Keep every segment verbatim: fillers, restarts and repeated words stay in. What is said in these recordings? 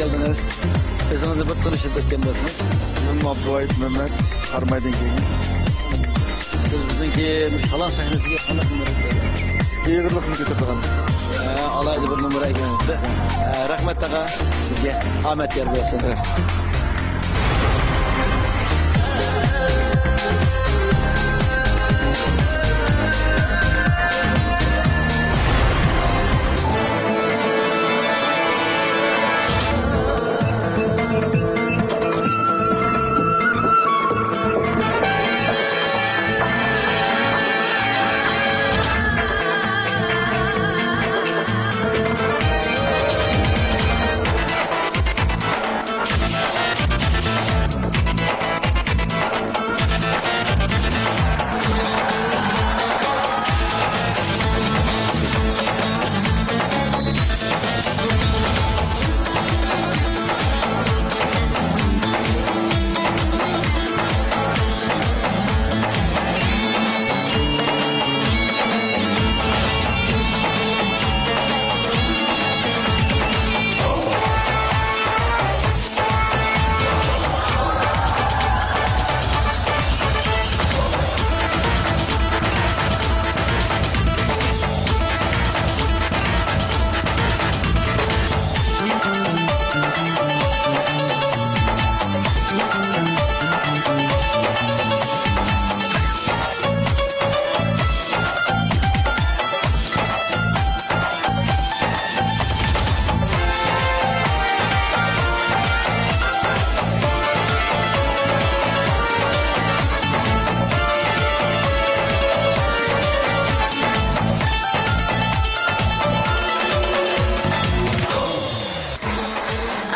كەلدىڭىز. ئۆزىڭىزنى بىر تونۇشتۇرۇپ ئۆتكەن بولسىڭىز. مەن ئابدۇۋايىت مەمەت، قارامايدىن كەلگەن. سىز بىزنىڭكى تالانت سەھنىسىگە قانداق نومۇر ئېيتىسىز؟ ئېغىرلىقنى كۆتۈرىدىغان. ھە، ئالاھىدە بىر نومۇر ئەكەلدىڭىز. ھە، رەھمەت تاغا. سىزگە ئامەت يار بولسۇن.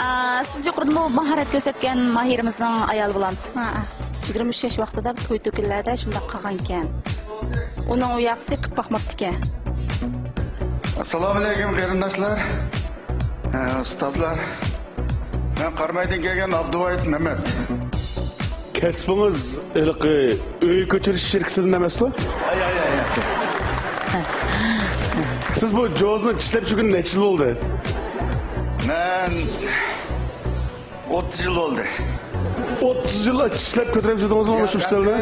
ئا، سىز يۇقىرىدىمۇ ماھارەت كۆرسەتكەن ماھىرىمىزنىڭ ئايالى بولامسىز؟ ھە، ھە. يىگىرمە ئۈچ ياش ۋاقتىدا توي تۆكۈنلەردە شۇنداق قالغانىكەن. ئۇنىڭ ئۇ ياقىسى قىپ باقماپتىكەن. ئەسسالامۇئەلەيكۇم، قېرىنداشلار، ھە، ئۇستازلار. مەن قارامايدىن كەلگەن ئابدۇۋايىت مەمەت. كەسپىڭىز ھېلىقى ئۆي كۆچۈرۈش شىركىتىدىن ئەمەسمۇ؟ ھەي، ھەي، ھەي، ھەي. سىز بۇ جوزىنى چىشلەپ يۈرگىنى نەچچە يىل بولدى؟ مەن ئوتتۇز يىل بولدى. ئوتتۇز يىل چىشلەپ كۆتۈرۈپ يۈردىڭىزمۇ مۇشۇ ئۈستەلنى؟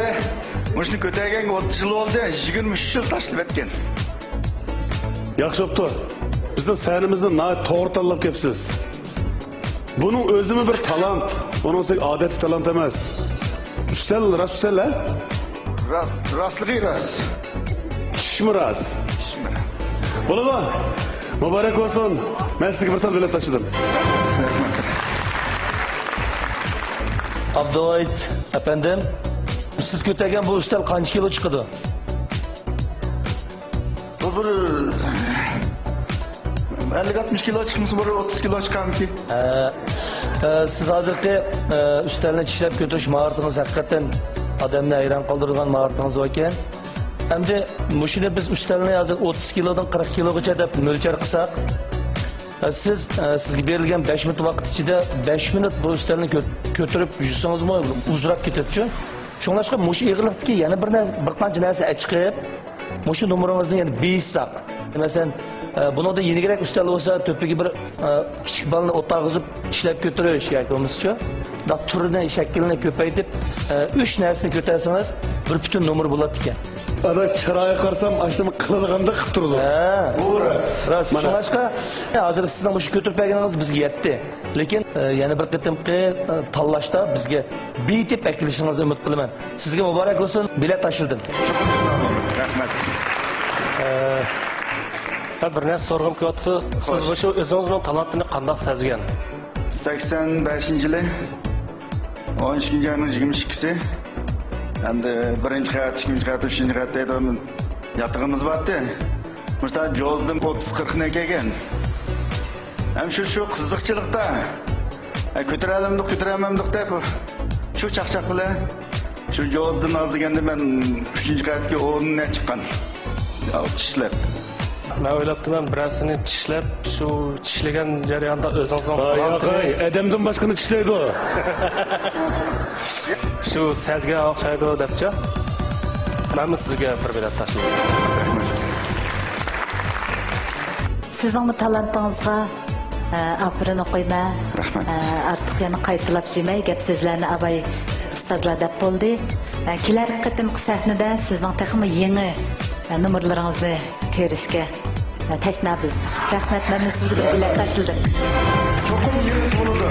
مۇشۇنى كۆتەرگەنگە ئوتتۇز يىل بولدى، يىگىرمە ئۈچ يىل تاشلىۋەتكەن. ياخشى بوپتۇ. بىزنىڭ سەھنىمىزنى ناھايىتى توغرا تاللاپ كەپسىز. بۇنىڭ ئۆزىمۇ بىر تالانت. ئۇنىڭ ئادەتتىكى تالانت ئەمەس. ئۈستەل، راست ئۈستەل ھە؟ راست، راستلىقى راست. چۈشمۇ راست. چۈشمۇ راست. بولىدۇ. مۇبارەك بولسۇن. مەن سىزگە بىر تال بېلەت تاشلىدىم. ئابدۇۋايىت ئەپەندىم، سىز كۆتەرگەن بۇ ئۈستەل قانچە كىلو چىقىدۇ؟ بۇ بىر ئەللىك ئاتمىش كىلو چىقمىسا، بىر ئوتتۇز كىلو چىقارمىكىن؟ ھە، ئە، سىز ھازىرقى، ئە، ئۈستەلنى چىشلەپ كۆتۈرۈش ماھارىتىڭىز ھەقىقەتەن ئادەمنى ھەيران قالدۇرىدىغان ماھارىتىڭىز باركەن. ئەمدى مۇشۇنى بىز ئۈستەلنى ھازىر ئوتتۇز كىلودىن قىرىق كىلوغىچە دەپ مۆلچەر قىلساق، ئە، سىز، ئە، سىزگە بېرىلگەن بەش مىنۇت ۋاقىت ئىچىدە بەش مىنۇت بۇ ئۈستەلنى كۆ-، كۆتۈرۈپ يۈرسىڭىزمۇ ئۇزىراپ كېتىدىچۇ. شۇڭلاشقا مۇشۇ ئېغىرلىقتىكى يەنە بىر نە-، بىر قانچە نەرسە ئەچىقىپ، مۇشۇ نومۇرىڭىزنى يەنە بېيىتساق. مەسىلەن، ئە، بۇنىڭدا يېنىكرەك ئۈستەل بولسا، تۆپىگە بىر، ئە، كىچىك بالىنى ئولتۇرغۇزۇپ ئىشلەپ كۆتۈرۈش ياكى بولمىسىچۇ، مۇنداق تۈرىنى، شەكلىنى كۆپەيتىپ، ئە، ئۈچ نەرسىنى كۆتەرسىڭىز، بىر پۈتۈن نومۇر بولاتتىكەن. ئانا، چىرايىغا قارىسام، ئاشۇنى قىلىدىغاندەك قىلىپ تۇرىدۇ. ھە. راست. مانا. شۇڭلاشقا، ھازىر سىزنىڭ مۇشۇ كۆتۈرۈپ بەرگىنىڭىز بىزگە يەتتى. لېكىن، ئە، يەنە بىر قېتىمقى، ئە، تاللاشتا بىزگە بېيىتىپ ئەكېلىشىڭىزنى ئۈمىد قىلىمەن. سىزگە مۇبارەك بولسۇن، بېلەت تاشلىدىم. رەھمەت. ئە، مەن بىر نەرسە سورىغۇم كېلىۋاتىدۇ. سىز مۇشۇ ئۆزىڭىزنىڭ تالانتىنى قانداق سەزگەن؟ سەكسەن بەشىنچى يىلى، ئون ئىككىنچى ئاينىڭ يىگىرمە ئىككىسى. ئەمدى بىرىنچى قەۋەت، ئىككىنچى قەۋەت، ئۈچىنچى قەۋەت دەيدىغان ياتىقىمىز بارتى. مۇشۇنداق جوزىدىن ئوتتۇز قىرىق نەچچە كەلگەن. ھەم شۇ، شۇ قىزىقچىلىقتا، ھە، كۆتۈرەلەمدۇق، كۆتۈرەلمەمدۇق دەپ، شۇ چاقچاق بىلەن شۇ جوزىدىن ئاز دېگەندە مەن ئۈچىنچى قەۋەتكە ئورۇن نەچچە چىققان. يا، چىشلەپ. مەن ئويلاپتىمەن، بىرەرسىنى چىشلەپ، شۇ چىشلىگەن جەرياندا ئۆزىڭىزنىڭ ھاي، تالانتىنى ھاي، ئادەمدىن باشقىنى چىشلەيدۇ. شۇ سەزگەن ئوخشايدۇ دەپچۇ. مەنمۇ سىزگە بىر بېلەت تاشلايمەن. سىزنىڭمۇ تالانتىڭىزغا، ئە، ئاپىرىن ئوقۇيمەن. ئە، ئارتۇق يەنە قايتىلاپ يۈرمەي، گەپ سۆزلەرنى ئاباي ئۇستازلار دەپ بولدى. ئە، كېلەر قېتىمقى سەھنىدە سىزنىڭ تېخىمۇ يېڭى، ئە، نومۇرلىرىڭىزنى كۆرۈشكە، ئە، تەشنا بىز. رەھمەت، مەن سىزگە بىر بېلەت تاشلىدىم. چوقۇم يېڭى بولىدۇ.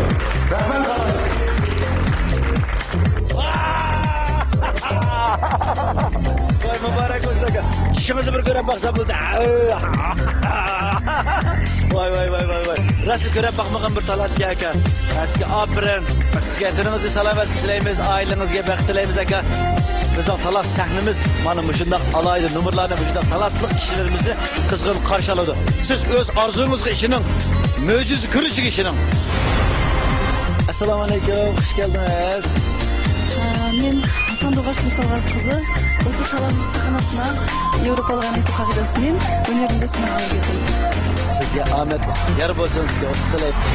رەھمەت، ئاغا. ۋاي، مۇبارەك بولسۇن، ئاكا. چىشىڭىزنى بىر كۆرۈپ باقسام بولدى. ۋاي، ۋاي، ۋاي، ۋاي، ۋاي. راستلا كۆرۈپ باقمىغان بىر تالانتكەن ئاكا. ئاكا، ئاپىرىن. سىزگە تېنىڭىزگە سالامەتلىك تىلەيمىز، ئائىلىڭىزگە بەخت تىلەيمىز، ئاكا. بىزنىڭ تالانت سەھنىمىز مانا مۇشۇنداق ئالاھىدە نومۇرلارنى، مۇشۇنداق تالانتلىق كىشىلىرىمىزنى قىزغىن قارشى ئالىدۇ. سىز ئۆز ئارزۇڭىزغا ئىشىنىڭ، مۆجىزە كۈرىشىگە ئىشىنىڭ. ئەسسالامۇئەلەيكۇم، خۇش كەلدىڭىز. ئە، مەن ساندۇغاچ مۇسابىقىسى قىزى، ئوتتۇز سالام قاناتنا ياۋروپالىق ئەنئەنە قائىدىسى بىلەن ئۈنئېرنى سىناغا كەلدىم. سىزگە ئامەت يار بولسۇن، سىزگە ئۇتۇق تىلەيمەن.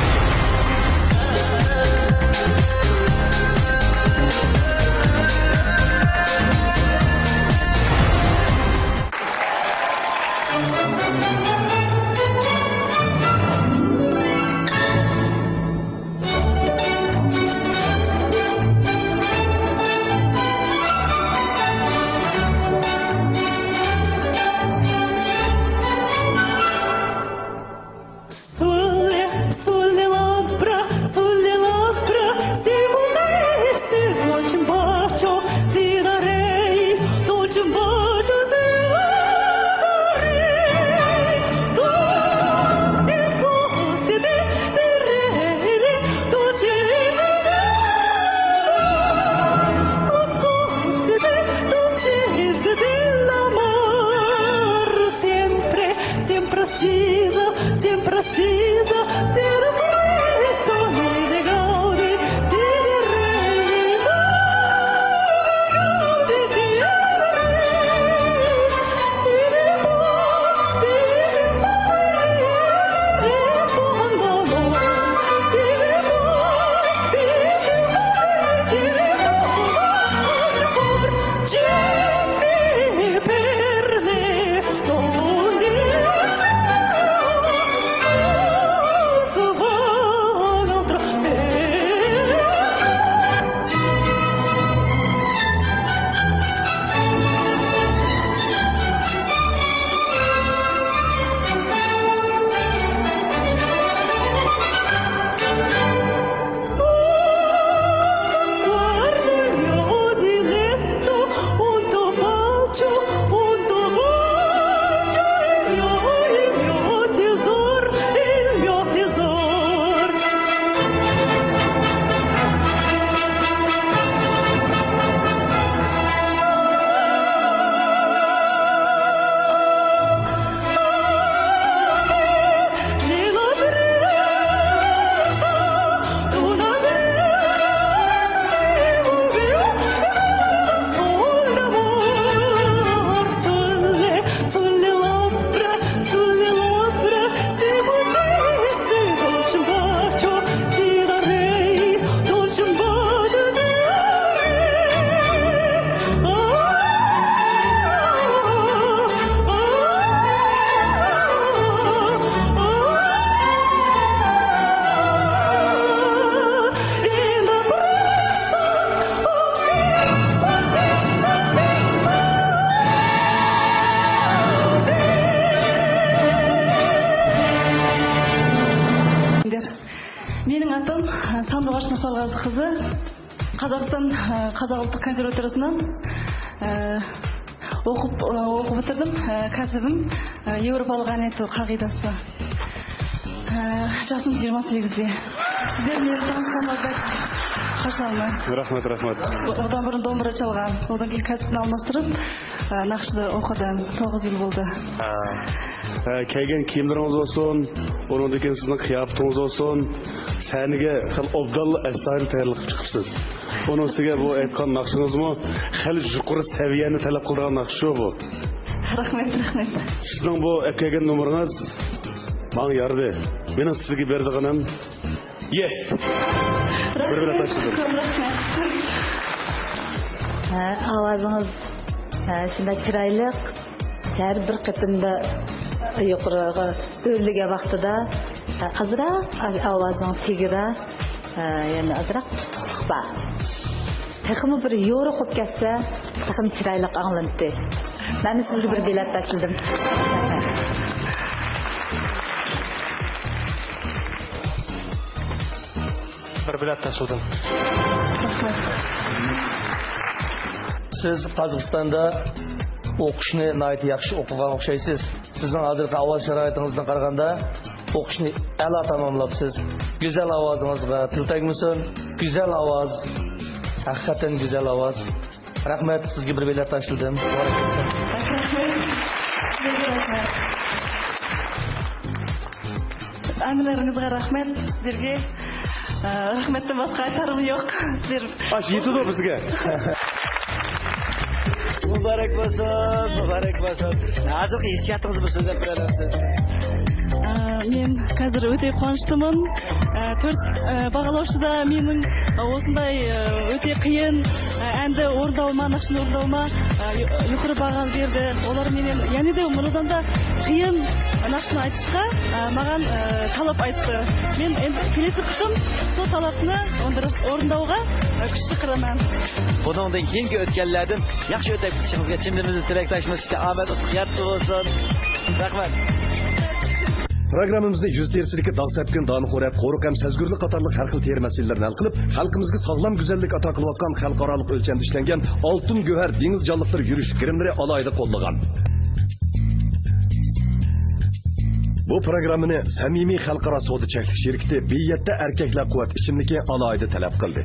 مېنىڭ ئاتىم ساندۇغاچ مۇسابىقىسى قىزى. قازاقىستان، ئە، قازاق ئۇلتۇق كونسېرۋاتورىيىسىنىڭ، ئە، ئوقۇپ، ئوقۇپ پۈتتۈردۈم. ئە، كەسىپىم، ئە، ياۋروپالىق ئەنئەنە قائىدىسى. ئە، جاسىم يىگىرمە سەككىز. سىزلەر مېنى تونۇشقانلىقىڭىزغا بەك خۇشالمەن. رەھمەت، رەھمەت. ئۇ-، ئۇنىڭدىن بۇرۇن دومبۇرا چالغان. ئۇنىڭدىن كېيىن كەسىپنى ئالماشتۇرۇپ، ئە، ناخشىدا ئوقۇدۇم. توققۇز يىل بولدى. ھە. ھە، كىيگەن كىيىملىرىڭىز بولسۇن، ئۇنىڭدىن كېيىن سىزنىڭ قىياپىتىڭىز بولسۇن، سەھنىگە خېلى ئوبدانلا ئەستايىدىل تەييارلىق قىلىپ چىقىپسىز. ئۇنىڭ ئۈستىگە بۇ ئېيتقان ناخشىڭىزمۇ خېلى يۇقىرى سەۋىيەنى تەلەپ قىلىدىغان ناخشا بۇ. رەھمەت، رەھمەت. سىزنىڭ بۇ ئەپ كەلگەن نومۇرىڭىز ماڭا يارىدى. مېنىڭ سىزگە بېرىدىغىنىم يېس. بىر بىلەن تاشلىدىم. رەھمەت. ھە، ئاۋازىڭىز، ھە، شۇنداق چىرايلىق. ھەر بىر قېتىمدا يۇقىرىغا ئۆرلىگەن ۋاقتىدا، ھە، ئازراق ئاۋازنىڭ تېگىدا ئە، يەنە ئازراق تۇتۇقلۇق بار. تېخىمۇ بىر يورۇق بولۇپ كەتسە، تېخىمۇ چىرايلىق ئاڭلىناتتى. مەن سىزگە بىر بېلەت تاشلىدىم. بىر بېلەت تاشلىدىم. سىز قازاقىستاندا ئوقۇشنى ناھايىتى ياخشى ئوقۇغان ئوخشايسىز. سىزنىڭ ھازىرقى ئاۋاز شارائىتىڭىزدىن قارىغاندا، ئوقۇشنى ئەلا تاماملاپسىز. گۈزەل ئاۋازىڭىزغا تىل تەگمىسۇن. گۈزەل ئاۋاز. ھەقىقەتەن گۈزەل ئاۋاز. رەھمەت، سىزگە بىر بېلەت تاشلىدىم. مۇبارەك بولسۇن. ئەمىللىرىڭىزگە رەھمەت سىزلەرگە. ئە، رەھمەتتىن باشقا ئېيتارىم يوق سىزلەر. ئاش يېتىدۇ بىزگە. مۇبارەك بولسۇن، مۇبارەك بولسۇن. ھازىرقى ھېسسىياتىڭىزنى بىر سۆزلەپ بېرەلەمسىز؟ ئە، مەن ھازىر ئۆتە قۇۋانچلىقمەن. ئە، تۆت، ئە، باغلىغۇچىدا مېنىڭ، ئە، ئۇسۇنداي، ئە، ئۆتە قىيىن، ئە، ئەمدى ئورۇندالما، ناخشىنى ئورۇندالما، ئە، يۇ-، يۇقىرى باھا بەردى. ئۇلار مېنى يەنە دە مۇنداق قىيىن ناخشىنى ئېيتىشقا، ئە، ماڭا، ئە، تەلەپ ئېيتتى. مەن ئەمدى كېلىسى قېتىم شۇ تەلەپنى ئورۇنداش-، ئورۇنداۋغا، ئە، كۈچ چىقىرىمەن. بۇنىڭدىن كېيىنكى ئۆتكەللەردىن ياخشى ئۆتۈپ كېتىشىڭىزگە چىن دىلىمىزدىن تىلەكداشمىز. ئىشتە ئامەت، ئۇتۇق يار تۇتۇپ بولسۇن. رەھمەت. پروگراممىمىزنى يۈز تېرىسىدىكى داغ سەپكۈن، دانىخورەك، قورۇق ھەم سەزگۈرلۈك قاتارلىق ھەر خىل تېرە مەسىلىلىرىنى ھەل قىلىپ، خەلقىمىزگە ساغلام گۈزەللىك ئاتا قىلىۋاتقان خەلقئارالىق ئۆلچەمدە ئىشلەنگەن ئالتۇن گۆھەر دېڭىز جانلىقلىرى يۈرۈشلۈك گىرىملىرى ئالاھىدە قوللىغان. بۇ پروگراممىنى سەمىمىي خەلقئارا سودا چەكلىك شىركىتى بى يەتتە ئەركەكلەر قۇۋۋەت ئىچىملىكى ئالاھىدە تەلەپ قىلدى.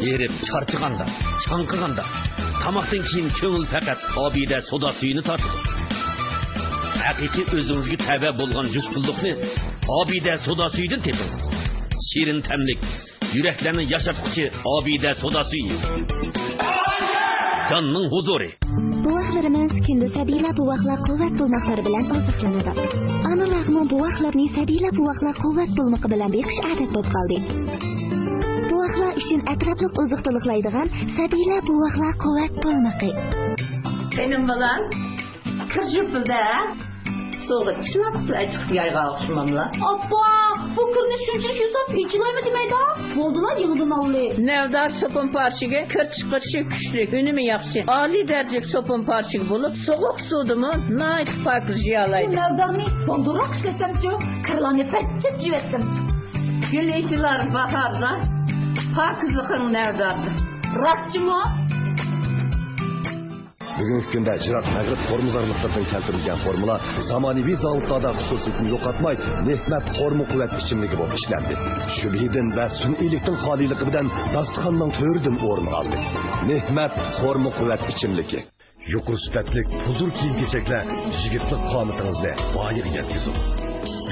ھېرىپ، چارچىغاندا، چاڭقىغاندا، تاماقتىن كېيىن كۆڭۈل پەقەت ئابىدە سودا سۈيىنى تارتىدۇ. ھەقىقىي ئۆزىڭىزگە تەۋە بولغان جۇشقۇنلۇقنى ئابىدە سودا سۈيىدىن تېپىڭ. شېرىن تەملىك، يۈرەكلەرنى ياشارتقۇچى ئابىدە سودا سۈيى. جاننىڭ ھۇزۇرى. بوۋاقلىرىمىز كۈندە سەبىيلەر بوۋاقلار قۇۋۋەت بولماقلىرى بىلەن ئوزۇقلىنىدۇ. ئانىلارغىمۇ بوۋاقلىرىنى سەبىيلەر بوۋاقلار قۇۋۋەت بولمىقى بىلەن بېقىش ئادەت بولۇپ قالدى. بوۋاقلار ئۈچۈن ئەتراپلىق ئوزۇقلۇقلايدىغان سەبىيلەر بوۋاقلار قۇۋۋەت بولمىقى. خېنىم بالام، كىر جۈپۈلدە. سۇغا چىلاپلا چىقىپ يايغان ئوخشىماملا. ئاپا، بۇ كىرنى شۇنچىلىك يۇساپ ھېچىلايمۇ دېمەيدۇ. بولدىلا يىغدىن ئاللى. نەۋدار سوپۇن پارچىكى كىر چىقىرىشى كۈچلۈك، ئۈنۈمى ياخشى، ئالىي دەرىجىلىك سوپۇن پارچىكى بولۇپ، سوغۇق سۇدىمۇ ناھايىتى پاكىز يۇيالايدۇ. نەۋدارنى بالدۇرراق ئىشلەتسەمچۇ، كىرلارنى پەتچەت يۇيۇۋەتتىم. گۈل ئېچىلار باھاردا، پاكىزلىقىڭ نەۋداردا. راستچىمۇ؟ بۈگۈنكى كۈندە يىراق مەغرىب خورمىزارلىقلىرىدىن كەلتۈرۈلگەن خورمىلار زامانىۋى زاۋۇتلاردا خۇسۇسىيىتىنى يوقاتماي، نېھمەت خورما قۇۋۋەت ئىچىملىكى بولۇپ ئىشلەندى. شۈبھىدىن ۋە سۈنئىيلىكتىن خالىيلىقى بىلەن داستىخاننىڭ تۆرىدىن ئورۇن ئالدى. نېھمەت خورما قۇۋۋەت ئىچىملىكى. يۇقىرى سۈپەتلىك پۇزۇر كىيىم-كېچەكلەر يىگىتلىك قامىتىڭىزنى بايىغا يەتكۈزىدۇ.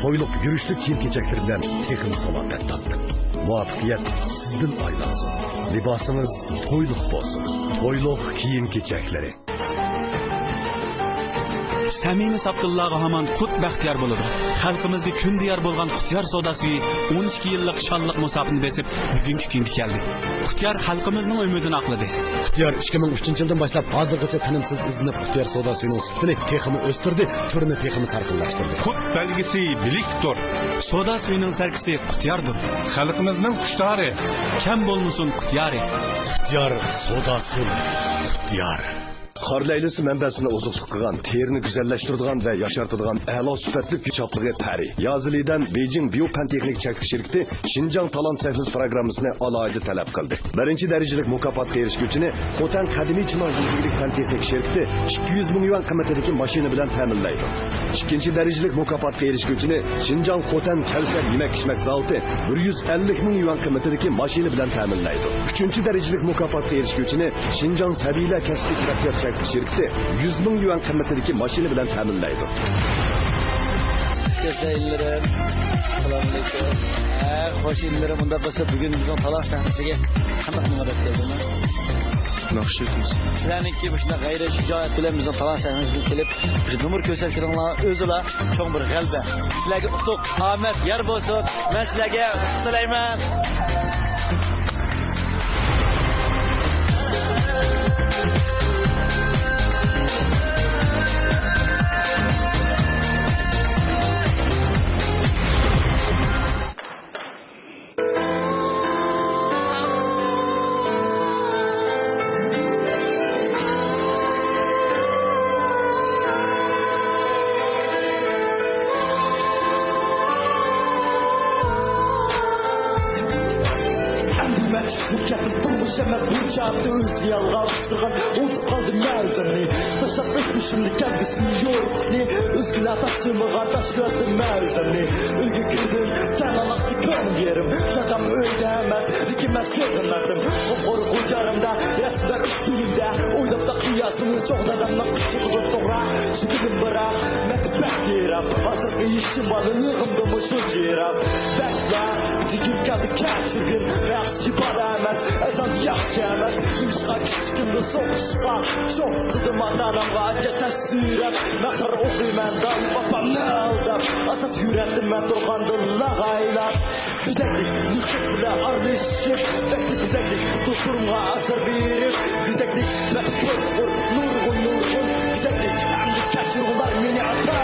تويلۇق يۈرۈشلۈك كىيىم-كېچەكلىرى بىلەن تېخىمۇ سالاپەت تاپتىڭ. مۇۋەپپەقىيەت سىزدىن ئايلانسۇن. لىباسىڭىز تويلۇق بولسۇن. تويلۇق كىيىم-كېچەكلىرى. سەمىمىي ساپتىللارغا ھامان قۇت بەختىيار بولىدۇ. خەلقىمىزگە كۈندە يار بولغان قۇتيار سودا سۈيى ئون ئىككى يىللىق شانلىق مۇساپىنى بېسىپ، بۈگۈنكى كۈنگە كەلدى. قۇتيار خەلقىمىزنىڭ ئۈمىدىنى ئاقلىدى. قۇتيار ئىككى مىڭ ئۈچىنچى يىلدىن باشلاپ ھازىرغىچە تىنىمسىز ئىزدىنىپ، قۇتيار سودا سۈيىنىڭ سۈپىتىنى تېخىمۇ ئۆستۈردى، تۈرىنى تېخىمۇ سەرخىللاشتۇردى. قۇت بەلگىسى بىلىكتۇر. سودا سۈيىنىڭ سەركىسى قۇتياردۇر. خەلقىمىزنىڭ قۇشتارى. كەم بولمىسۇن قۇتيارى. قۇتيار سودا سۈيى. قۇتيار. قار لەيلىسى مەنبەسىنى ئوزۇقلۇق قىلغان، تېرىنى گۈزەللەشتۈرىدىغان ۋە ياشارتىدىغان ئەلا سۈپەتلىك چاپلىقى پەرى. يازىلىدەن بېيجىڭ بىيو پەن تېخنىك چەكلىك شىركىتى شىنجاڭ تالانت سەھنىسى پروگراممىسىنى ئالاھىدە تەلەپ قىلدى. بىرىنچى دەرىجىلىك مۇكاپاتقا ئېرىشكۈچىنى خوتەن قەدىمىي چىناڭ گۈلچىگىلىك پەن تېخنىك شىركىتى ئىككى يۈز مىڭ يۈەن قىممىتىدىكى ماشىنا بىلەن تەمىنلەيدۇ. ئىككىنچى دەرىجىلىك مۇكاپاتقا ئېرىشكۈچىنى شىنجاڭ خوتەن كەۋسەر يېمەك-ئىچمەك زاۋۇتى بىر يۈز ئەللىك مىڭ يۈەن قىممىتىدىكى ماشىنا بىلەن تەمىنلەيدۇ. ئۈچىنچى دەرىجىلىك مۇكاپاتقا ئېرىشكۈچىنى شىنجاڭ سەبىيلەر كەسىپلىك تەرەققىيات چەكلىك شىركىتى يۈز مىڭ يۈەن قىممىتىدىكى ماشىنا بىلەن تەمىنلەيدۇ. كۆسەيلىرىم، سالام ئەلەيكۇم. ھە، خوش ئىنىلىرىم، ئۇنداق بولسا بۈگۈن بىزنىڭ تالانت سەھنىسىگە قانداق مۇبارەك كەلدىڭلار؟ ناخشا ئۆتىمىز. سىلەرنىڭكى مۇشۇنداق غەيرەت، شۇجائەت بىلەن بىزنىڭ تالانت سەھنىمىزگە كېلىپ، مۇشۇ نومۇر كۆرسەتكىنىڭلار ئۆزىلا چوڭ بىر غەلىبە. سىلەرگە ئۇتۇق، ئامەت يار بولسۇن. مەن سىلەرگە ئۇتۇق تىلەيمەن. ئۆزى يالغان ئۇچرىغان، ئۇنتۇپ قالدىم مەن ئۆزۈمنى. تاشلاپ ئۆتمۈشۈمنى، كەلگۈسىمنى، يورۇقلۇقنى. ئۆزگىلەر تاپشۇرمىغان تاش كۆردۈم مەن ئۆزۈمنى. ئۆيگە كىردىم، تەنھالىقتا كۆڭلۈم يېرىم. دادام ئۆيدە ئەمەس، لېكىن مەن سېغىناتتىم. قۇرۇق ھۇجرامدا، رەسىملەر ئۈستىلىمدە. ئويلاپلا قىياسىمنى، چوغ دادامنىڭ قىچىقىدۇ توغرا. سۈكۈنۈم بىراق، مەن بەك يىراق. ھازىرقى يېشىم بالىلىقىمدىمۇ شۇنچە يىراق. دەرسلەر، دېگۈم كەلدى كەچۈرگىن. ياخشى بالا ئەمەس، ئەزان ياخشى ئەمەس. نېمىشقا كىچىكىمدە سوقۇشقا، شوق قىلدىم ئاتا-ئانامغا ئاجىز تەسىرات. مەن خىر ئوقۇيمەن دائىم ئاپامنى ئالداپ. ئاساس يۈرەتتىم مەن تۇرغاندىلا ئايلاپ. بىزەكلىك نۇرغۇن بىلەن ئارىلىشىپ، بەكلىك بىزەكلىك دوستلىرىمغا ئازار بېرىپ، بىزەكلىك بەك كۆپ نۇرغۇن، نۇرغۇن بىزەكلىك. ئەمدى كەچۈرۈڭلار مېنى ئاتا.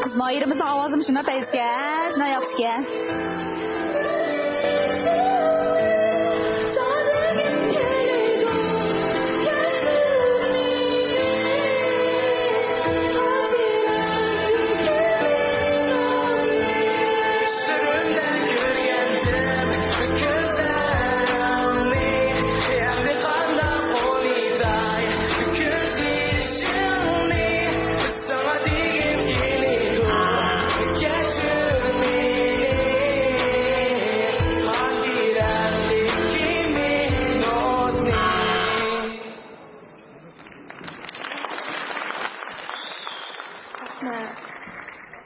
قىز ماھىرىمىزنىڭ ئاۋازىمۇ شۇنداق پەيزىكەن، شۇنداق ياخشىكەن.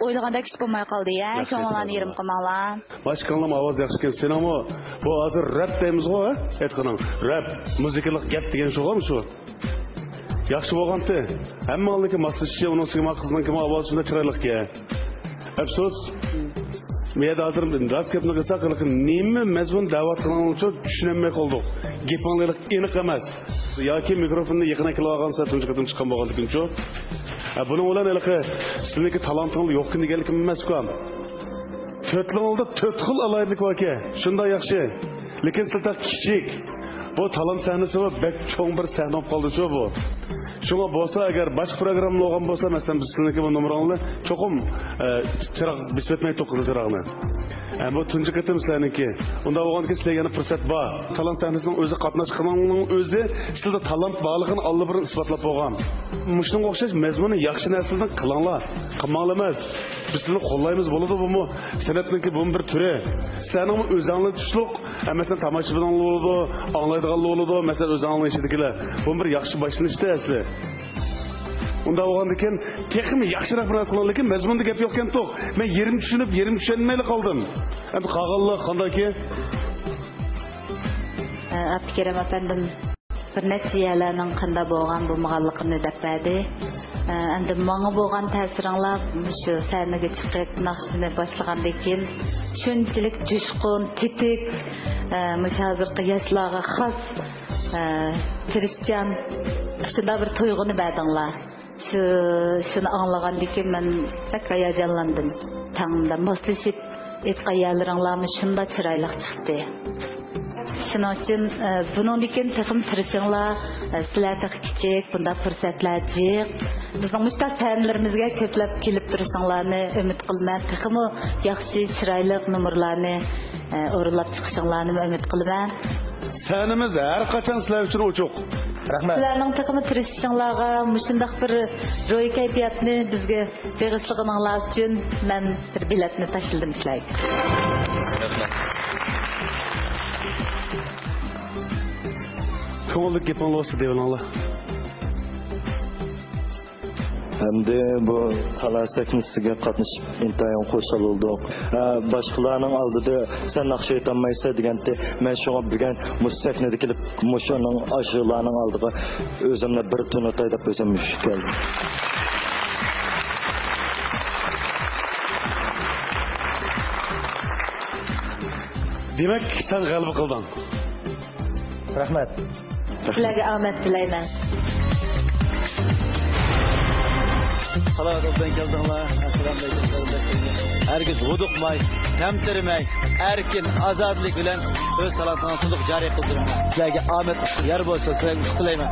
ئويلىغاندەك ئىش بولماي قالدى يا، ياخشى كۆڭلۈڭلارنى يېرىم قىلماڭلار. ماشكاللام، ئاۋاز ياخشىكەن سېنىڭمۇ. بۇ ھازىر رەپ دەيمىزغۇ، ھە؟ ئېيتقىنىڭ رەپ، مۇزىكىلىق گەپ دېگەن شۇغۇمۇ شۇ؟ ياخشى بولغانتى. ھەممىڭلارنىڭكى ماسلىشىشى، ئۇنىڭ ئۈستىگە قىزنىڭكىمۇ ئاۋازى شۇنداق چىرايلىقكەن. ئەپسۇس. بۇ يەردە ھازىر راست گەپنى قىلساق، نېمە مەزمۇن دەۋاتقىنىڭلارنى چۈشىنەلمەي قالدۇق. گېپىڭلار ئېنىق ئەمەس. ياكى مىكروفوننى يېقىن ئەكېلىۋالغان سەل تۇنجى قېتىم چىققان بولغاندىكىنچۇ. ھە، بۇنىڭ بىلەن ھېلىقى سىزنىڭكى تالانتىڭلار يوقكەن دېگەنلىكىم ئەمەسكۇ. تۆتلىرىڭلاردا تۆت خىل ئالاھىدىلىك باركەن. شۇنداق ياخشى. لېكىن سىلەر تېخى كىچىك. بۇ تالانت سەھنىسى بۇ بەك چوڭ بىر سەھنە بولۇپ قالدىچۇ بۇ. شۇڭا بولسا ئەگەر باشقا پروگرامما بولغان بولسا، مەسىلەن، بىز سىلىنىڭكى بۇ نومۇرىڭلارنى چوقۇم، ئە، چىراغ بېسىپ ئۆتمەيتتۇق، قىزىل چىراغنى. ئە، بۇ تۇنجى قېتىم سىلەرنىڭكى. ئۇنداق بولغاندىكىن سىلەرگە يەنە پۇرسەت بار. تالانت سەھنىسىنىڭ ئۆزى قاتناشقىنىڭنىڭ ئۆزى سىلىدە تالانت بارلىقىنى ئاللىبۇرۇن ئىسپاتلاپ بولغان. مۇشۇنىڭغا ئوخشاش مەزمۇننى ياخشى نەرسىلەردىن قىلىڭلار. قىلماڭلار ئەمەس. بىز سىلىنى قوللايمىز، بولىدۇ بۇمۇ. سەنئەتنىڭكى بۇمۇ بىر تۈرى. سىلەرنىڭمۇ ئۆزەڭلار تۇشلۇق. ھە، مەسىلەن، تاماشىبىنىڭلار بولىدۇ، ئاڭلايدىغانلار بولىدۇ، مەسىلەن، ئۆزۈڭنىڭ ئىچىدىكىلەر. بۇمۇ بىر ياخشى باشلىنىشتى ئەسلى. ئۇنداق بولغاندىكىن تېخىمۇ ياخشىراق بىر نەرسە قىلىڭ، لېكىن مەزمۇندا گەپ يوقكەنتۇق. مەن يېرىم چۈشىنىپ، يېرىم چۈشەنمەيلا قالدىم. ئەمدى قالغانلار قانداكى؟ ئابدۇكېرىم ئەپەندىم بىر نەچچە يەرلەرنىڭ قانداق بولغان بولمىغانلىقىنى دەپ بەردى. ئەمدى ماڭا بولغان تەسىرىڭلار، مۇشۇ سەھنىگە چىقىپ ناخشىنى باشلىغاندىن كېيىن شۇنچىلىك جۇشقۇن، تېتىك، مۇشۇ ھازىرقى ياشلارغا خاس، تىرىشچان، شۇنداق بىر تۇيغۇنى بەردىڭلار. شۇ، شۇنى ئاڭلىغاندىن كېيىن مەن بەك ھاياجانلاندىم. تەڭدە ماسلىشىپ ئېيتقان يەرلىرىڭلارمۇ شۇنداق چىرايلىق چىقتى. شۇنىڭ ئۈچۈن، ئە، بۇنىڭدىن كېيىن تېخىمۇ تىرىشىڭلار. ئە، سىلەر تېخى كىچىك، بۇنداق پۇرسەتلەر جىق. بىزنىڭ مۇشۇنداق سەھنىلىرىمىزگە كۆپلەپ كېلىپ تۇرۇشۇڭلارنى ئۈمىد قىلىمەن. تېخىمۇ ياخشى، چىرايلىق نومۇرلارنى، ئە، ئورۇنلاپ چىقىشىڭلارنىمۇ ئۈمىد قىلىمەن. سەھنىمىز ھەر قاچان سىلەر ئۈچۈن ئوچۇق. رەھمەت. سىلەرنىڭ تېخىمۇ تىرىشىشىڭلارغا، مۇشۇنداق بىر روھىي كەيپىياتنى بىزگە بېغىشلىغىنىڭلار ئۈچۈن مەن بىر بېلەتنى تاشلىدىم سىلەرگە. رەھمەت. كۆڭۈللۈك گېپىڭلار بولسا دەۋېلىڭلار. ئەمدى بۇ تالانت سەھنىسىگە قاتنىشىپ ئىنتايىن خۇشال بولدۇق. ھە، باشقىلارنىڭ ئالدىدا «سەن ناخشا ئېيتالمايسەن» دېگەنتى، مەن شۇڭا بۈگۈن مۇشۇ سەھنىدە كېلىپ مۇشۇنىڭ، ئاشۇلارنىڭ ئالدىغا ئۆزۈمنى بىر تونۇتاي دەپ ئۆزۈم كەلدىم. دېمەك، سەن غەلىبە قىلدىڭ. رەھمەت. سىلەرگە ئامەت تىلەيمەن. سالامەت بىلەن كەلدىڭلار. ئەسسالامۇئەلەيكۇم، قېرىنداشلىرىم. ھەرگىز ھودۇقماي، تەمتىرىمەي، ئەركىن، ئازادىلىك بىلەن ئۆز تالانتىڭلارنى تولۇق جارى قىلدۇرۇڭلار. سىلەرگە ئامەت يار بولسۇن، سىلەرگە ئۇتۇق تىلەيمەن.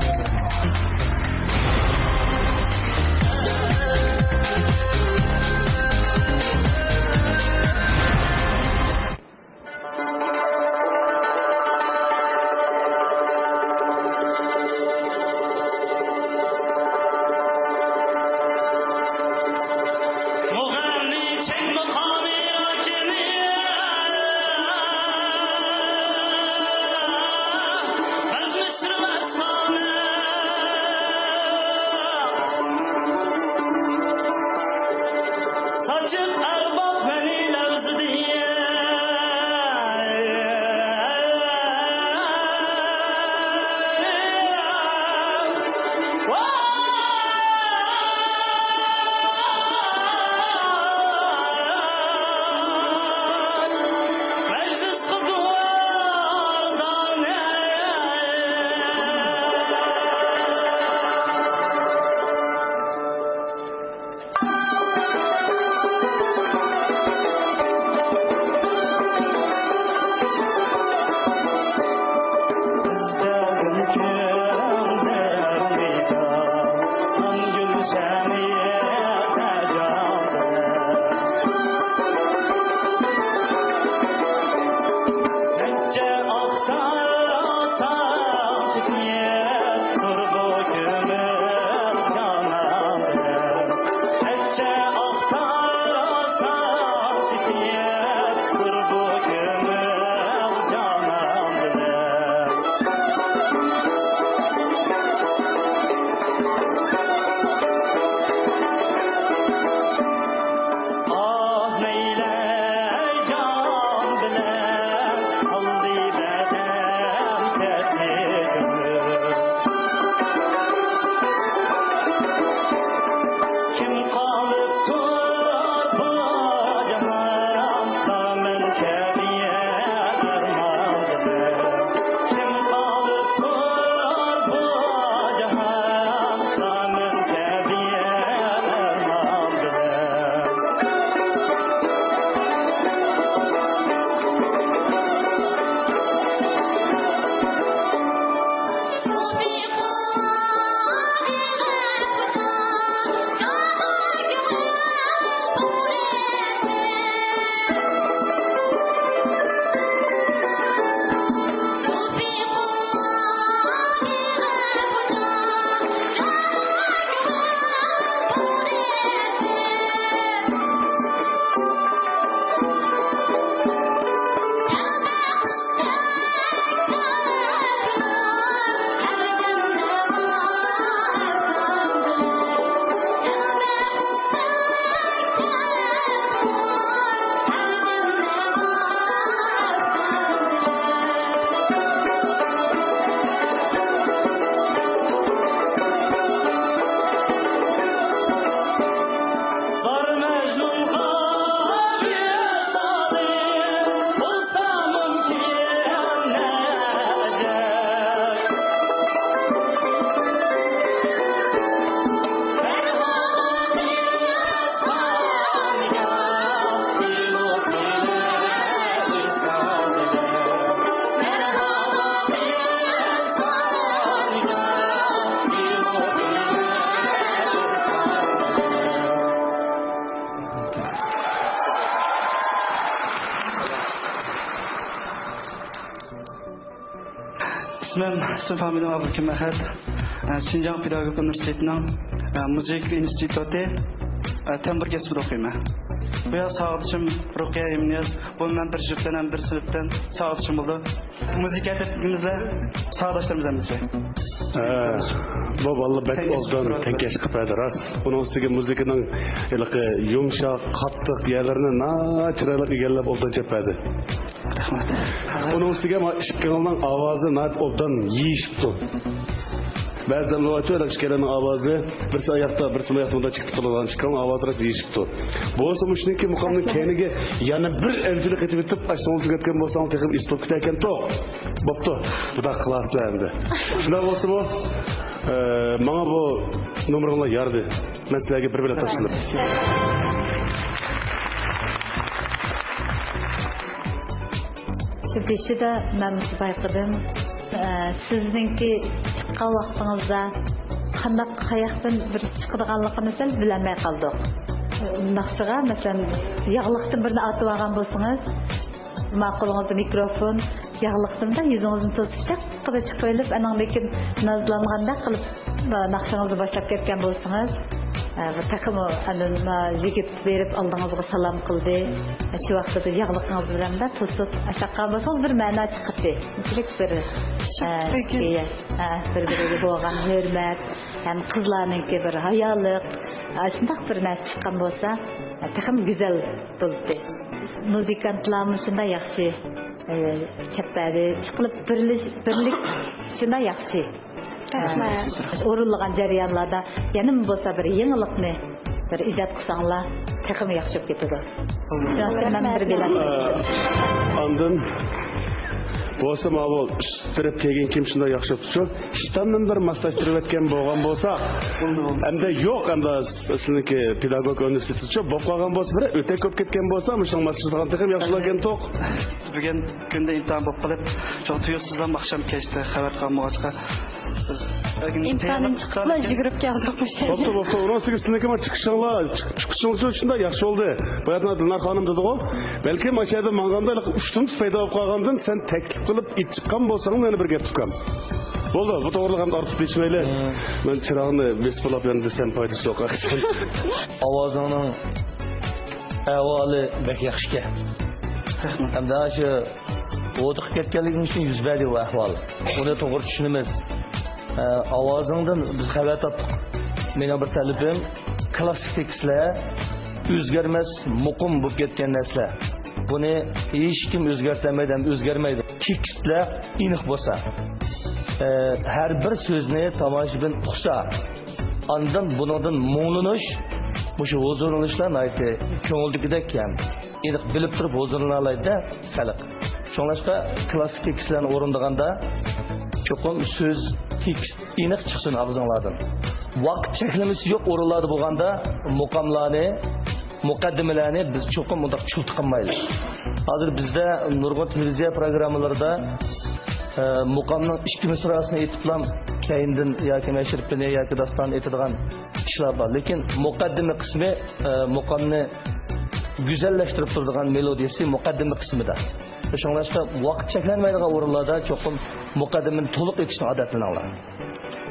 مەن ئىسمىم فامىلىم ئابلىكىم ئەخەت. ئە، شىنجاڭ پېداگوگىكا ئۇنىۋېرسىتېتىنىڭ، ئە، مۇزىكا ئىنستىتۇتى، ئە، تەمبۇر كەسپىدە ئوقۇيمەن. بۇ يەر ساۋاقدىشىم رۇقىيە ئىمنىياز. بۇ مەن بىر جۈپتىن ھەم بىر سىنىپتىن ساۋاقدىشىم بولىدۇ. مۇزىكا تەرەپىمىزدە ساۋاقداشلىرىمىز ھەممىسى. ھە، بۇ بالىلار بەك ئوبدان تەڭكەش قىلىپ بەردى، راست. ئۇنىڭ ئۈستىگە مۇزىكىنىڭ ھېلىقى يۇمشاق، قاتتىق يەرلىرىنى ناھايىتى چىرايلىق ئىگىلەپ ئوبدان چېلىپ بەردى. رەھمەت. ئۇنىڭ ئۈستىگە ما ئىككىڭلارنىڭ ئاۋازى ناھايىتى ئوبدان يېيىشىپتۇ. بەزىدە ئۇلار ئېيتىدۇ، ئىككىيلەننىڭ ئاۋازى بىرسى ئاياقتا، بىرسى ئاياقتا مۇنداق چىقىپ قالىدىغان، ئىككىڭلارنىڭ ئاۋازى راست يېيىشىپتۇ. بولسىمۇ شۇنىڭكى مۇقامنىڭ كەينىگە يەنە بىر ئەۋجىلىك قېتىپ ئۆتۈپ، ئاشۇنى تۈگەتكەن بولساڭ تېخىمۇ ئېسىل بولۇپ كېتەركەنتۇق. بوپتۇ، بۇنداق قىلارسىلەر ئەمدى. شۇنداق بولسىمۇ، ئە، ماڭا بۇ نومۇرۇڭلار يارىدى. مەن سىلەرگە بىر بېلەت تاشلىدىم. شۇ بېشىدا مەن مۇشۇ بايقىدىم. ئە، سىزنىڭكى چىققان ۋاقتىڭىزدا قانداق، قاياقتىن بىر چىقىدىغانلىقىنى سەل بىلەلمەي قالدۇق. ناخشىغا، مەسىلەن، ياغلىقتىن بىرنى ئارتىۋالغان بولسىڭىز، ماقۇلىڭىزدا مىكروفون، ياغلىقتىن يۈزىڭىزنى توسۇپ، چاققىدە چىقىۋېلىپ، ئانىڭدىن كېيىن نازلانغاندەك قىلىپ، ناخشىڭىزنى باشلاپ كەتكەن بولسىڭىز، ئە، بۇ تېخىمۇ ئاندىن، ئە، يىگىت بېرىپ ئالدىڭىزغا سالام قىلدى. شۇ ۋاقتىدا ياغلىقىڭىز بىلەن توسۇپ ئاشاققان بولسىڭىز، بىر مەنا چىقاتتى. بىر، ئە، بىر-بىرىگە بولغان ھۆرمەت ھەم قىزلارنىڭكى بىر ھايالىق، ئە، شۇنداق بىر نەرسە چىققان بولسا، ئە، تېخىمۇ گۈزەل بولدى. مۇزىكانتلارمۇ شۇنداق ياخشى، ئە، چەپپەدى. ئىشقىلىپ بىرلىك، بىرلىك شۇنداق ياخشى. رەھمەت. ئورۇنلىغان جەريانلاردا يەنىمۇ بولسا بىر يېڭىلىقنى بىر ئىجاد قىلساڭلار تېخىمۇ ياخشى بولۇپ كېتىدۇ. شۇنىڭ ئۈچۈن مەن بىر بېلەت. ئاندىن بولسا ماۋۇ ئۈست تەرەپ كەلگەن كىيىم شۇنداق ياخشى بوپتۇ شۇ. ئىشتاننى بىر ماسلاشتۇرۇۋەتكەن بولغان بولسا، ئەمدى يوق، ئەمدى سىزنىڭكى پېداگوگىكا ئۇنىۋېرسىتېتىچۇ بولۇپ قالغان بولسا، بىر ئۆتەك بولۇپ كەتكەن بولسا، مۇشۇنىڭ ماسلىشىدىغان تېخىمۇ ياخشى بولاركەنتۇق. بۈگۈن كۈندە ئىمتىھان بولۇپ قېلىپ، شۇڭا تۇيۇقسىزلا ئاخشام كەچتە خەۋەر قالمىغاچقا، بىز ئىمتىھاندىن چىقىپلا يۈگۈرۈپ كەلدۇق بۇ يەرگە. بوپتۇ، بوپتۇ. ئۇنىڭ ئۈستىگە سىزنىڭكى مانا چىقىشىڭلار، چىق-، چىقىشىڭلار شۇنداق ياخشى بولدى. باياتىن دىلنار خانىم دېدىغۇ، بەلكىم ئاشۇ يەردە ماڭغاندا ھېلىقى ئۇشتۇمتۇت پەيدا بولۇپ قالغاندىن سەن تەكلىپ قىلىپ ئېيتىپ چىققان بولساڭ، يەنە بىر گەپ ئۇكام. بولدى، بۇ توغرىلىق ئەمدى ئارتۇق دېيىشمەيلى. مەن چىراغنى بېسىپ بولاپ يەنە دېسەم پايدىسى يوق ئەخسەن. ئاۋازىڭنىڭ ئەھۋالى بەك ياخشىكەن. رەھمەت. ھەمدە شۇ ھودۇقۇپ كەتكەنلىكىڭ ئۈچۈن يۈز بەردى بۇ ئەھۋال. ئۇنى توغرا چۈشىنىمىز. ئە، ئاۋازىڭدىن بىز خەۋەر تاپتۇق. مېنىڭ بىر تەلىپىم، كلاسسىك تېكىستلەر ئۆزگەرمەس، مۇقىم بولۇپ كەتكەن نەرسىلەر. بۇنى ھېچكىم ئۆزگەرتەلمەيدۇ ھەم ئۆزگەرمەيدۇ. تېكىستلەر ئېنىق بولسا، ئە، ھەر بىر سۆزنى تاماشىبىن ئۇقسا، ئاندىن بۇنىڭدىن مۇڭلىنىش، مۇشۇ ھۇزۇرلىنىشلار ناھايىتى كۆڭۈلدىكىدەك ھەم ئېنىق بىلىپ تۇرۇپ ھۇزۇرلىنالايدۇ خەلق. شۇڭلاشقا كلاسسىك تېكىستلەرنى ئورۇندىغاندا چوقۇم سۆز، تېكىست ئېنىق چىقسۇن ئاغزىڭلاردىن. ۋاقىت چەكلىمىسى يوق ئورۇنلاردا بولغاندا مۇقاملارنى، مۇقەددىمىلەرنى بىز چوقۇم مۇنداق چۇلتىقىنمايلى. ھازىر بىزدە نۇرغۇن تېلېۋىزىيە پروگراممىلىرىدا، ئە، مۇقامنىڭ ئىككى مىسراسىنى ئېيتىپلا كەينىدىن ياكى مەشرىپىنى ياكى داستانىنى ئېيتىدىغان ئىشلار بار. لېكىن مۇقەددىمە قىسمى، ئە، مۇقامنى گۈزەللەشتۈرۈپ تۇرىدىغان مېلودىيىسى مۇقەددىمە قىسمىدا. شۇڭلاشقا ۋاقىت چەكلەنمەيدىغان ئورۇنلاردا چوقۇم مۇقەددىمىنى تولۇق ئېيتىشنى ئادەتلىنىڭلار.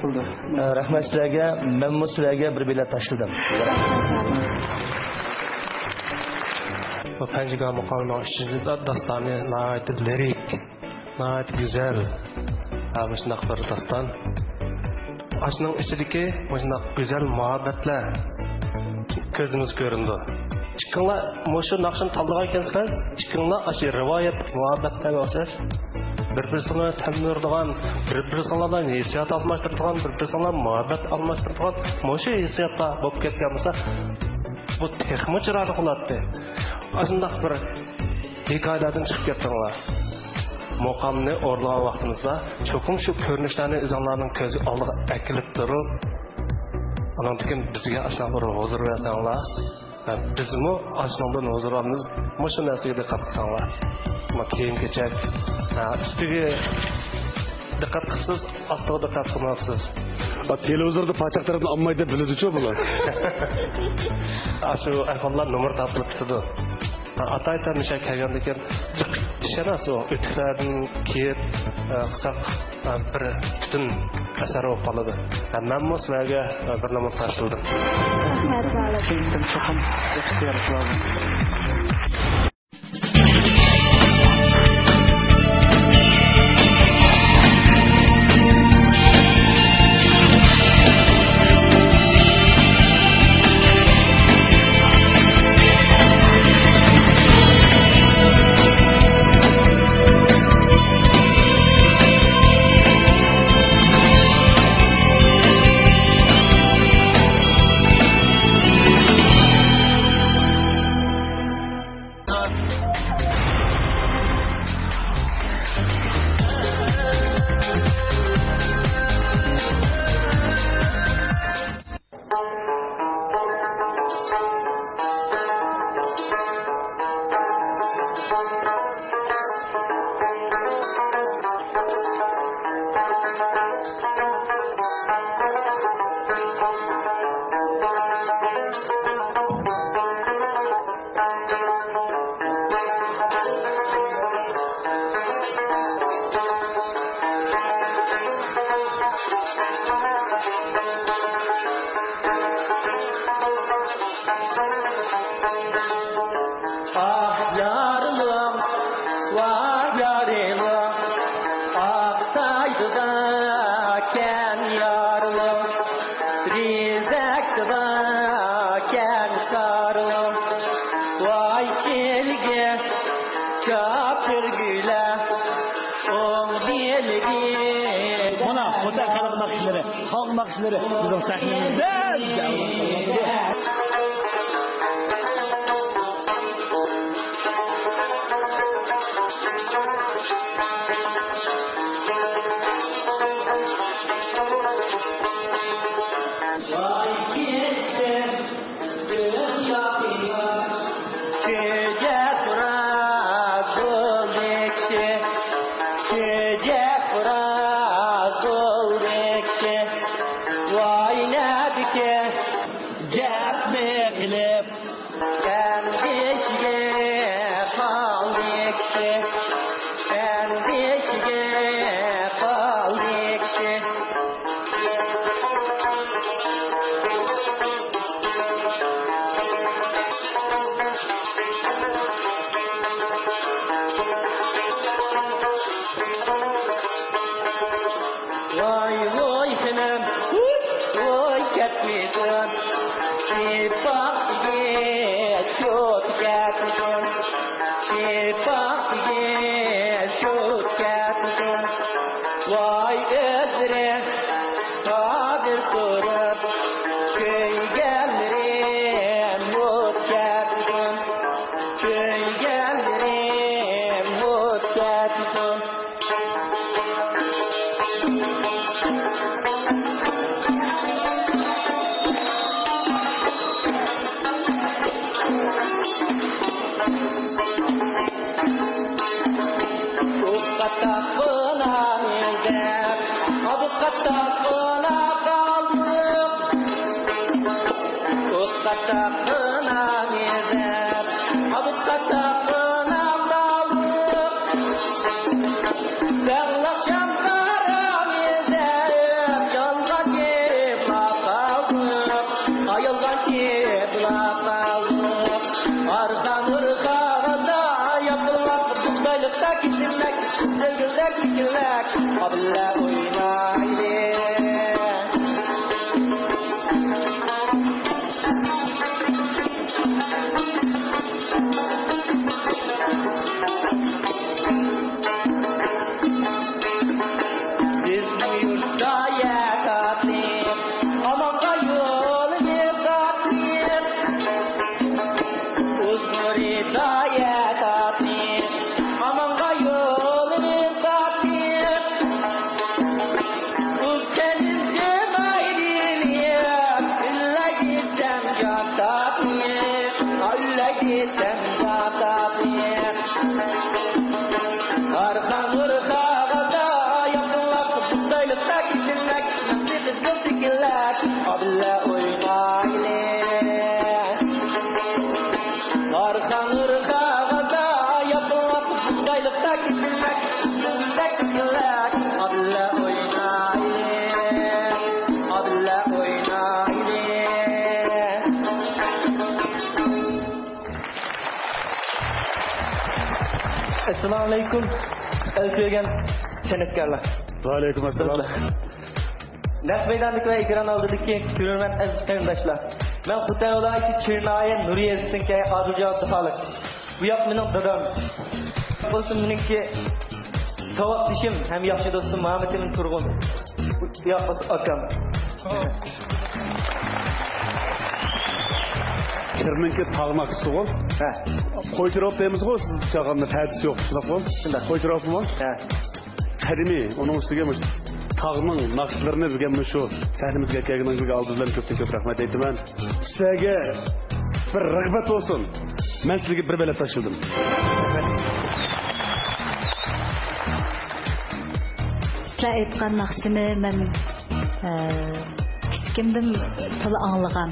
بولدى. ئە، رەھمەت سىلەرگە. مەنمۇ سىلەرگە بىر بېلەت تاشلىدىم. بۇ پەنجىگاھ مۇقامىنىڭ ئۈچىنچى دا-، داستانى ناھايىتى لىرىك، ناھايىتى گۈزەل. ھە، مۇشۇنداق بىر داستان. ئاشۇنىڭ ئىچىدىكى مۇشۇنداق گۈزەل مۇھەببەتلەر كۆزىمىزگە كۆرۈنىدۇ. ئىككىڭلار مۇشۇ ناخشىنى تاللىغان ئىكەنسىلەر، ئىككىڭلار ئاشۇ رىۋايەتتىكى مۇھەببەتلەرگە ئوخشاش بىر-بىرسىڭلارنى تەمدۈرىدىغان، بىر-بىرسىڭلار بىلەن ھېسسىيات ئالماشتۇرىدىغان، بىر-بىرسىڭلار مۇھەببەت ئالماشتۇرىدىغان مۇشۇ ھېسسىياتتا بولۇپ كەتكەن بولسا، بۇ تېخىمۇ چىرايلىق بولاتتى. ئاشۇنداق بىر ھېكايىلەردىن چىقىپ كەتتىڭلار. مۇقامنى ئورۇنلىغان ۋاقتىمىزدا چوقۇم شۇ كۆرۈنۈشلەرنى ئۆزۈڭلارنىڭ كۆز ئالدىغا ئەكېلىپ تۇرۇپ، ئانىڭدىن كېيىن بىزگە ئاشۇنداق بىر ھۇزۇر بەرسەڭلار، ھە، بىزمۇ ئاشۇنىڭدىن ھۇزۇر ئالىمىز. مۇشۇ نەرسىگە دىققەت قىلساڭلار. مانا كىيىم-كېچەك، ھە، ئۈستىگە دىققەت قىپسىز، ئاستىغا دىققەت قىلماپسىز. ئا، تېلېۋىزوردا پاچاق تەرەپنى ئالمايدۇ دەپ بىلىدۇچۇ بۇلار. ئاشۇ ئەھۋاللار نومۇر تارتىلىپ كېتىدۇ. ئاتايتەن مىشە كەلگەندىن كېيىن جىق شەناس ئۇ ئۆتۈكلەردىن كېيىپ، ئە، قىلساق، ئە، بىر پۈتۈن ئەسەر بولۇپ قالىدۇ. ھە، مەنمۇ سىلەرگە، ئە، بىر نومۇر تاشلىدىم. رەھمەت، ساغ بولۇڭ. كېيىن چوقۇم ئىختىيار قىلىمىز. ئاھ، يارلىق، ۋاھ، يارلىق، ئاقسايدىغا كەن يارلىق، رىزەكتىغا كەن سارلىق، ۋاي چىلگە چاپىرگۈلە، ئوڭ بېلىدىن. مانا، خوتەن خەلق ناخشىلىرى. خەلق ناخشىلىرى بىزنىڭ سەھنىمىزدە. چۆچەك خوراز بولدى كىشى، چۆچەك خوراز بولدى كىشى. ۋاي نەدىكى گەپنى قىلىپ، ئەندىشىگە قالدى كىشى، ئەندىشىگە قالدى كىشى. ۋاي، ۋاي، خېنىم، ۋاي، كەتمىسۇن. شىپاقىگە چوت كەتمىسۇن. شىپاقىگە چوت كەتمىسۇن. ۋاي، ئۆزلىرى ھازىر تۇرۇپ، كۆيگەنلىرىم مۇت كەتمىسۇن. كۆيگەنلىرىم مۇت كەتمىسۇن. ئۇ قاتاققىنا مېزەپ، ئابۇ قاتاققىنا قالدۇق. ئۇ قاتاققىنا مېزەپ، ئابۇ قاتاققىنا قالدۇق. داڭلىق شامبارا مېزەپ، يالغان يېپىلا قالدۇق. ئاي، يالغان يېپىلا قالدۇق. ئارقا نۇرخاغىدا ياپىلاق بۇغدايلىقتا كېسىلمەك، سۆگۈلدەك كېسىلمەك، ئابىللە ئوينايلى. بىزنىڭ يۇرتتا يەر تارتىپ، ئامانغا يولىمىز تارتىپ. ئۇزغۇرىدا يەر تارتىپ، ئامانغا يولىمىز تارتىپ. ئۇز تېنىزدە مايرىلىيىپ، ئۈللەيدىسەم جان تارتىپ، ئۈللەيدىسەم جان تارتىپ. ئارقا نۇرخاغىدا ياپىلاق بۇغدايلىقتا كېسىلمەك، قىزىل تىكىلەك، ئابىللە ئوينايلى. ئارقا نۇرخاغىدا ياپىلاق بۇغدايلىق ئەسسالامۇئەلەيكۇم، ئەل سۆيگەن سەنئەتكارلار. ۋەئەلەيكۇم ئەسسالام. نەق مەيداندىكى ۋە ئېكران ئالدىدىكى كۆرۈرمەن ئەزىز قېرىنداشلار. مەن خوتەن ۋىلايىتى چىرى ناھىيە نۇرى يېزىسىدىن كەلگەن ئادىلجان ئابدۇخالىق. بۇ ياق مېنىڭ دادام. بولسا مېنىڭكى ساۋاقدىشىم ھەم ياخشى دوستۇم مۇھەممەتئىمىن تۇرغۇن. بۇ ياق بولسا ئاكام. چىرنىڭكى تاغ ناخشىسىغۇ. ھە. قوي چىراغ دەيمىزغۇ، سىز چالغاندا پەدىسى يوق، شۇنداقمۇ؟ شۇنداق. قوي چىراغمۇ؟ ھە. قەدىمىي، ئۇنىڭ ئۈستىگە مۇشۇ تاغنىڭ ناخشىلىرىنى بۈگۈن مۇشۇ سەھنىمىزگە كەلگىنىڭىزگە ئالدى بىلەن كۆپتىن كۆپ رەھمەت ئېيتىمەن. سىلەرگە بىر رىغبەت بولسۇن. مەن سىلەرگە بىر بېلەت تاشلىدىم. سىلەر ئېيتقان ناخشىنى مەن، ئە، كىچىكىمدىن تولا ئاڭلىغان.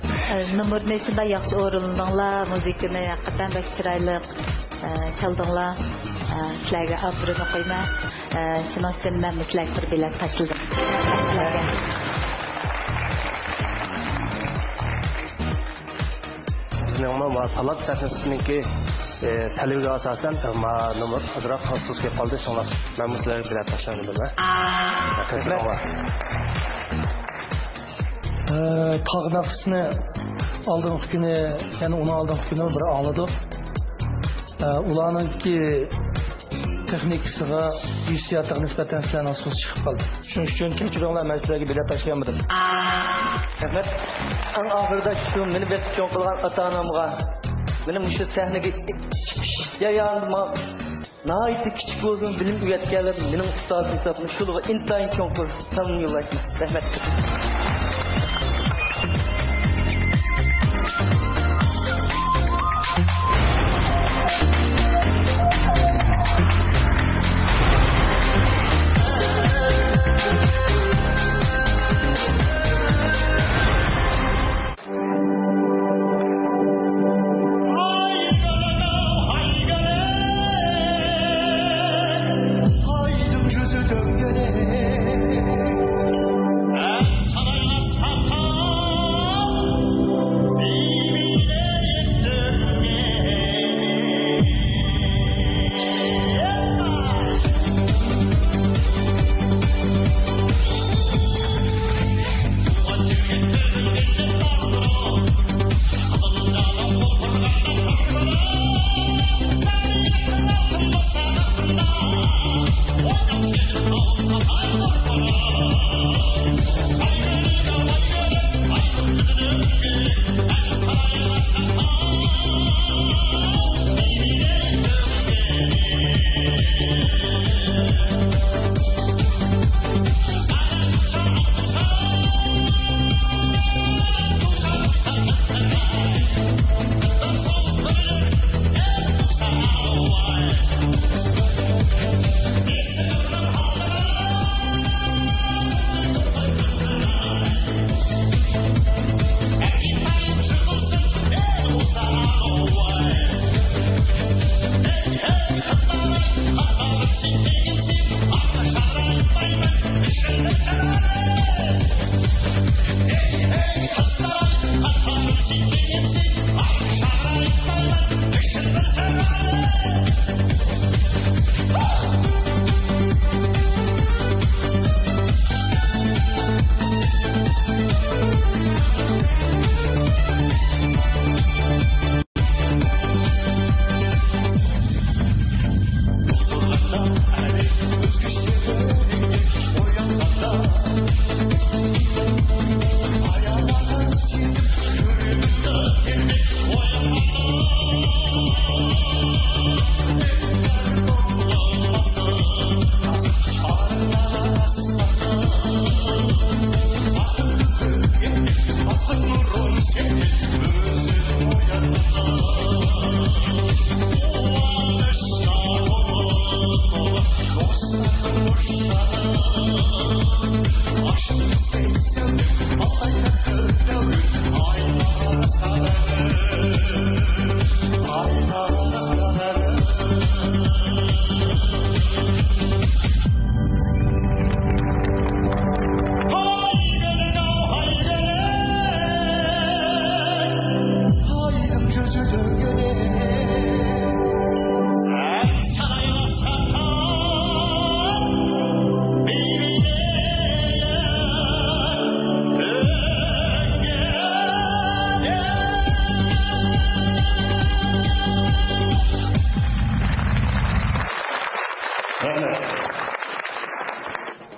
ئە، نومۇرنى شۇنداق ياخشى ئورۇنلىدىڭلار، مۇزىكىنى ھەقىقەتەن بەك چىرايلىق، ئە، چالدىڭلار. ئە، سىلەرگە ئابرۇن ئوقۇيمەن. ئە، شۇنىڭ ئۈچۈن مەن سىلەرگە بىر بېلەت تاشلىدىم. سىلەرگە. بىزنىڭمۇ ما تالانت سەھنىسىنىڭكى، ئى، تەلىپىگە ئاساسەن، ما نومۇر ئازراق سۇس كېلىپ قالدى، شۇڭلاشقا مەنمۇ سىلەرگە بېلەت تاشلايمەن دېمە. رەھمەت. ئى، تاغ ناخشىسىنى ئالدىنقى كۈنى، يەنى ئۇنىڭ ئالدىنقى كۈنى بىر ئاڭلىدۇق. ئى، ئۇلارنىڭكى تېخنىكىسىغا، ھېسسىياتىغا نىسبەتەن سىلەرنىڭ سۇس چىقىپ قالدى. شۇنىڭ ئۈچۈن كەچۈرۈڭلار، مەن سىلەرگە بېلەت تاشلىيالمىدىم. رەھمەت. ئەڭ ئاخىرىدا شۇ مېنى بېقىپ چوڭ قىلغان ئاتا-ئانامغا، مېنىڭ مۇشۇ سەھنىگە چىقىش جەريانىدا ماڭا ناھايىتى كىچىك بولسىمۇ بىلىم ئۆگەتكەنلەر، مېنىڭ ئۇستازىم ھېسابلىنىپ، شۇلارغا ئىنتايىن چوڭقۇر سالام يوللايمەن. رەھمەت.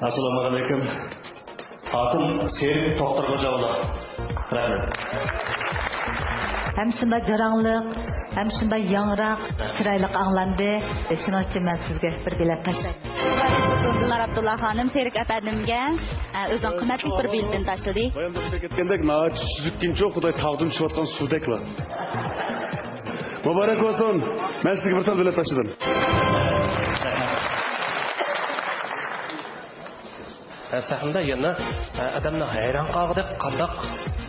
ئەسسالامۇ ئەلەيكۇم. ئاتىم سېرىك توختار خوجاۋۇلۇ. رەھمەت. ھەم شۇنداق جاراڭلىق، ھەم شۇنداق ياڭراق، چىرايلىق ئاڭلاندى. شۇنىڭ ئۈچۈن مەن سىزگە بىر بېلەت تاشلايمەن. دىلنار ئابدۇللا خانىم سېرىك ئەپەندىمگە، ئە، ئۆزىنىڭ قىممەتلىك بىر بېلىتىنى تاشلىدى. بايام دەپ كەتكەندەك، ناھايىتى سۈزۈك ئىكەنچۇ، خۇداي تاغدىن چۈشۈۋاتقان سۇدەكلا. مۇبارەك بولسۇن. مەن سىزگە بىر تال بېلەت تاشلىدىم. سەھنىدە يەنە ئادەمنى ھەيران قالغۇدەك قانداق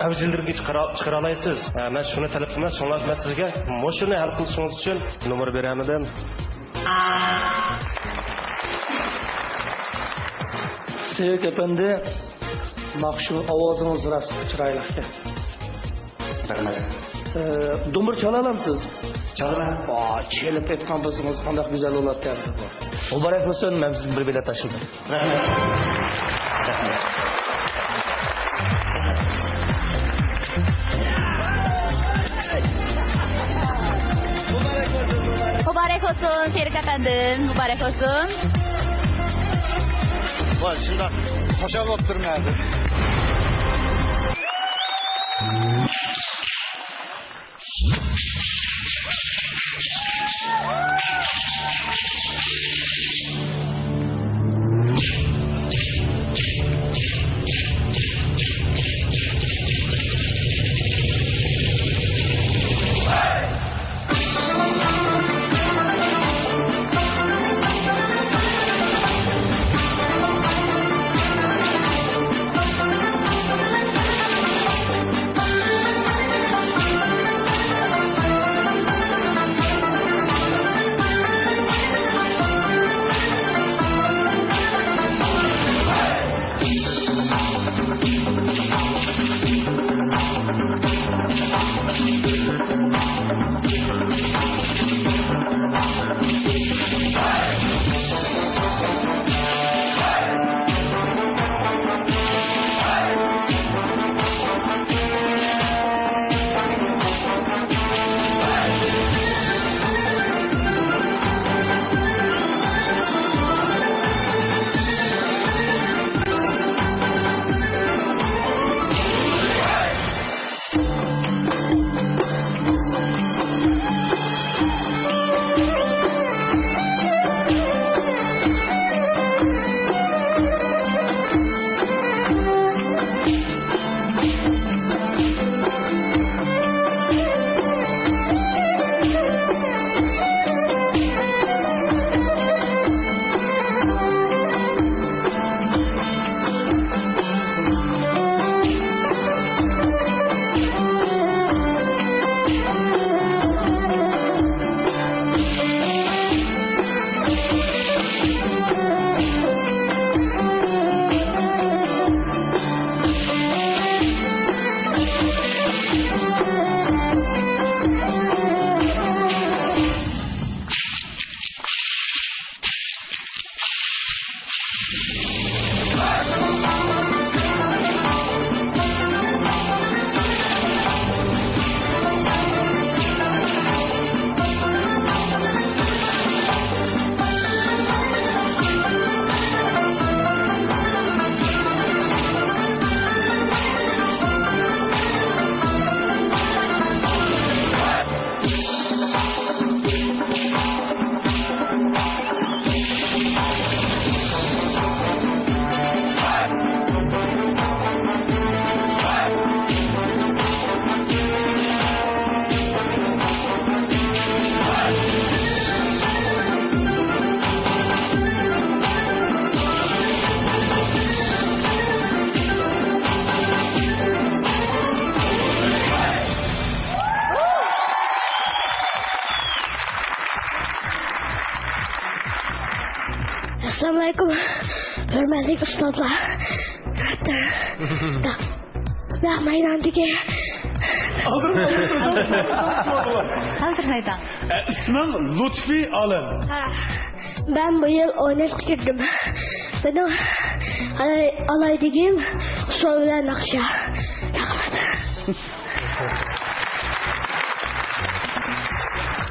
ئەۋزەللىكنى چىقىرا-، چىقىرالايسىز؟ مەن شۇنى تەلەپ قىلىمەن، شۇڭا مەن سىزگە مۇشۇنى ھەل قىلىشىڭىز ئۈچۈن نومۇر بېرەلمىدىم. سېرىك ئەپەندى، ماقۇل، ئاۋازىڭىز راست چىرايلىق ئىكەن. رەھمەت. ئە، دومبۇرا چالالامسىز؟ چالىمەن. ۋا، چېلىپ ئېيتقان بولسىڭىز قانداق گۈزەل بولاتتى ئەمدى بۇ. مۇبارەك بولسۇن، مەن سىزگە بىر بېلەت تاشلىدىم. رەھمەت. رەھمەت. مۇبارەك بولسۇن، سېرىك ئەپەندىم، مۇبارەك بولسۇن. ۋاي، شۇنداق خۇشال بولۇپ تۇرمەن ھازىر. ئەسسالامۇئەلەيكۇم، ھۆرمەتلىك ئۇستازلار. نەق مەيداندىكى. ئالدىرمايدىڭ. ئە، ئىسمىڭ لۇتپى ئالەم. ھە. مەن بۇ يىل ئونىنچى كىردىم. مېنىڭ ئالاي-، ئالايدىگىم ئۇسسۇل بىلەن ناخشا. رەھمەت.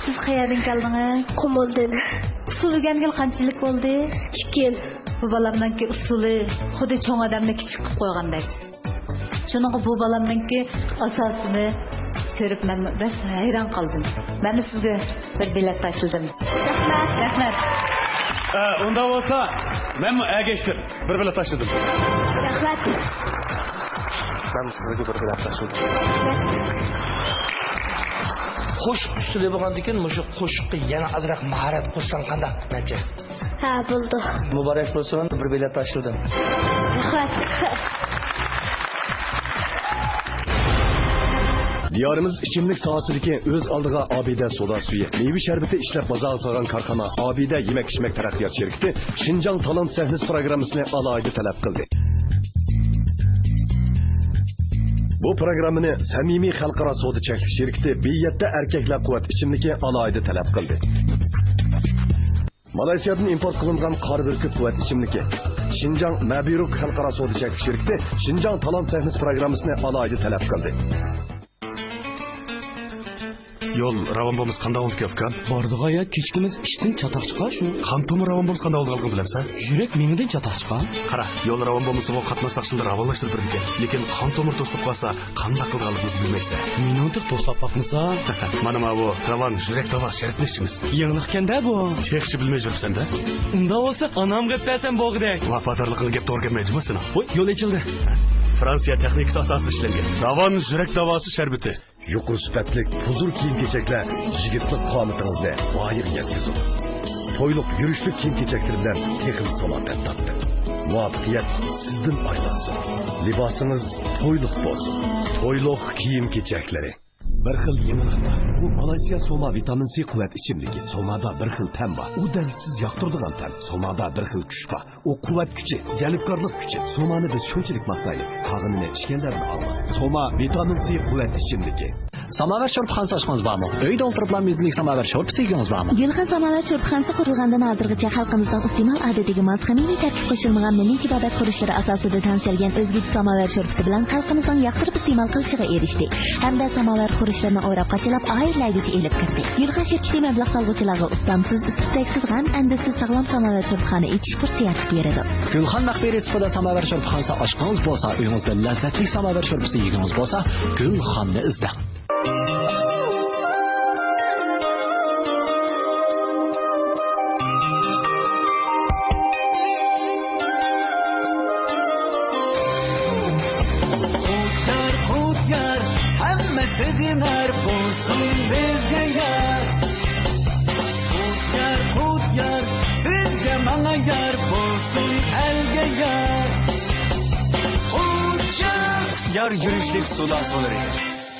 سىز قەيەردىن كەلدىڭىز؟ قۇمۇلدىن. ئۇسسۇل ئۆگەنگىلى قانچە يىللىق بولدى؟ ئىككى يىل. بۇ بالامنىڭكى ئۇسسۇلى خۇددى چوڭ ئادەمنى كىچىك قىلىپ قويغاندەك. شۇنىڭغا بۇ بالامنىڭكى ئاساسىنى كۆرۈپ مەن بەس ھەيران قالدىم. مەن سىزگە بىر بېلەت تاشلىدىم. رەھمەت. رەھمەت. ئە، ئۇنداق بولسا، مەنمۇ ئەگەشتىم. بىر بېلەت تاشلىدىم. رەھمەت. مەن سىزگە بىر بېلەت تاشلىدىم. قوشۇق ئۈستىدە بولغاندىكىن، مۇشۇ قوشۇققا يەنە ئازراق ماھارەت قوشساڭ قانداق، مەنچە؟ ھە، بولىدۇ. مۇبارەك بولسۇن، بىر بېلەت تاشلىدىم. رەھمەت. دىيارىمىز ئىچىملىك ساھەسىدىكى ئۆز ئالدىغا ئابىدە سودا سۈيى، مېۋە شەربىتى ئىشلەپ بازارغا سالغان كارخانا ئابىدە يېمەك-ئىچمەك تەرەققىيات شىركىتى شىنجاڭ تالانت سەھنىسى پىروگراممىسىنى ئالاھىدە تەلەپ قىلدى. بۇ پىروگراممىنى سەمىمىي خەلقئارا سودا چەكلىك شىركىتى بى يەتتە ئەركەكلەر قۇۋۋەت ئىچىملىكى ئالاھىدە تەلەپ قىلدى. مالايسىيادىن ئىمپورت قىلىنغان قارا بۈركۈت قۇۋۋەت ئىچىملىكى، شىنجاڭ مەبىرۇك خەلقئارا سودا چەكلىك شىركىتى شىنجاڭ تالانت سەھنىسى پىروگراممىسىنى ئالاھىدە تەلەپ قىلدى. يول راۋان بولمىسا قانداق بولىدىكەن، ئۇكام؟ بارىدىغان يەر كېچىكىمىز ئىشتىن چاتاق چىقار شۇ. قان تومۇر راۋان بولمىسا قانداق بولىدىغانلىقىنى بىلەمسەن؟ يۈرەك مېڭىدىن چاتاق چىقار. قارا، يول راۋان بولمىسىمۇ قاتناش ساقچىلىرى راۋانلاشتۇرۇپ بېرىدىكەن. لېكىن قان تومۇر توسۇلۇپ قالسا، قانداق قىلىدىغانلىقىمىزنى بىلمەيسەن. مېنىڭ تېخى توسلاپ باقمىسا. مانا ماۋۇ راۋان يۈرەك داۋاسى شەربىتىنى ئىچىمىز. يېڭىلىقكەن-دە بۇ. تېخىچە بىلمەي يۈرۈپسەن-دە. ئۇنداق بولسا ئانامغا ئېلىپ بەرسەم بولغۇدەك. ۋاپادارلىقىڭغا گەپ توغرا كەلمەيدۇ سېنىڭ. ۋوي، يول ئېچىلدى. فرانسىيە تېخنىكىسى ئاساسىدا ئىشلەنگەن راۋان يۈرەك داۋاسى شەربىتى. يۇقىرى سۈپەتلىك پۇزۇر كىيىم-كېچەكلەر يىگىتلىك قامىتىڭىزنى ۋايىغا يەتكۈزىدۇ. تويلۇق يۈرۈشلۈك كىيىم-كېچەكلىرى بىلەن تېخىمۇ سالاپەت تارتىڭ. مۇۋەپپەقىيەت سىزدىن ئايلانسۇن. لىباسىڭىز تويلۇق بولسۇن. تويلۇق كىيىم-كېچەكلىرى. بىر خىل يېڭىلىق بار. بۇ مالايسىيا سوما ۋىتامىن سى قۇۋۋەت ئىچىملىكى. سومادا بىر خىل تەم بار. ئۇ دەم سىز ياقتۇرىدىغان تەم. سومادا بىر خىل كۈچ بار. ئۇ قۇۋۋەت كۈچى، جەلپكارلىق كۈچى. سومانى بىز شۇنچىلىك ماختايلى. قالغىنىنى ئىچكەنلەردىن ئاڭلاڭ. سوما ۋىتامىن سى قۇۋۋەت ئىچىملىكى. ساماۋەر شورپىخانىسى ئاچقىڭىز بارمۇ؟ ئۆيدە ئولتۇرۇپلا مېزىلىك ساماۋەر شورپىسى يېگۈڭىز بارمۇ؟ گۈلخان ساماۋەر شورپىخانىسى قۇرۇلغاندىن ھازىرغىچە خەلقىمىزنىڭ ئىستېمال ئادىتىگە ماس خىمىيىۋى تەركىب قوشۇلمىغان مىللىي تېبابەت خۇرۇچلىرى ئاساسىدا تەڭشەلگەن ئۆزگىچە ساماۋەر شورپىسى بىلەن خەلقىمىزنىڭ ياقتۇرۇپ ئىستېمال قىلىشىغا ئېرىشتى ھەمدە ساماۋەر خۇرۇچلىرىنى ئوراپ قاچىلاپ ئائىلىلەرگىچە ئېلىپ كىردى. گۈلخان شىركىتى مەبلەغ سالغۇچىلارغا ئۇستامسىز، ئۈستتەكسىز، غەم-ئەندىشىسىز ساغلام ساماۋەر شورپىخانا ئېچىش پۇرسىتى يارىتىپ بېرىدۇ. گۈلخان مەخپىي رېتسېپىدا ساماۋەر شورپىخانىسى ئاچقىڭىز بولسا، ئۆيىڭىزدە لەززەتلىك ساماۋەر شورپىسى يېگۈڭىز بولسا، گۈلخاننى ئىزدەڭ. قۇتيار، قۇتيار، ھەممە سېغىنار بولسۇن بىزگە يار. قۇتيار، قۇتيار، سىزگە ماڭا يار بولسۇن ئەلگە يار. قۇتيار، قۇتيار يۈرۈشلۈك سودا سۇلىرى.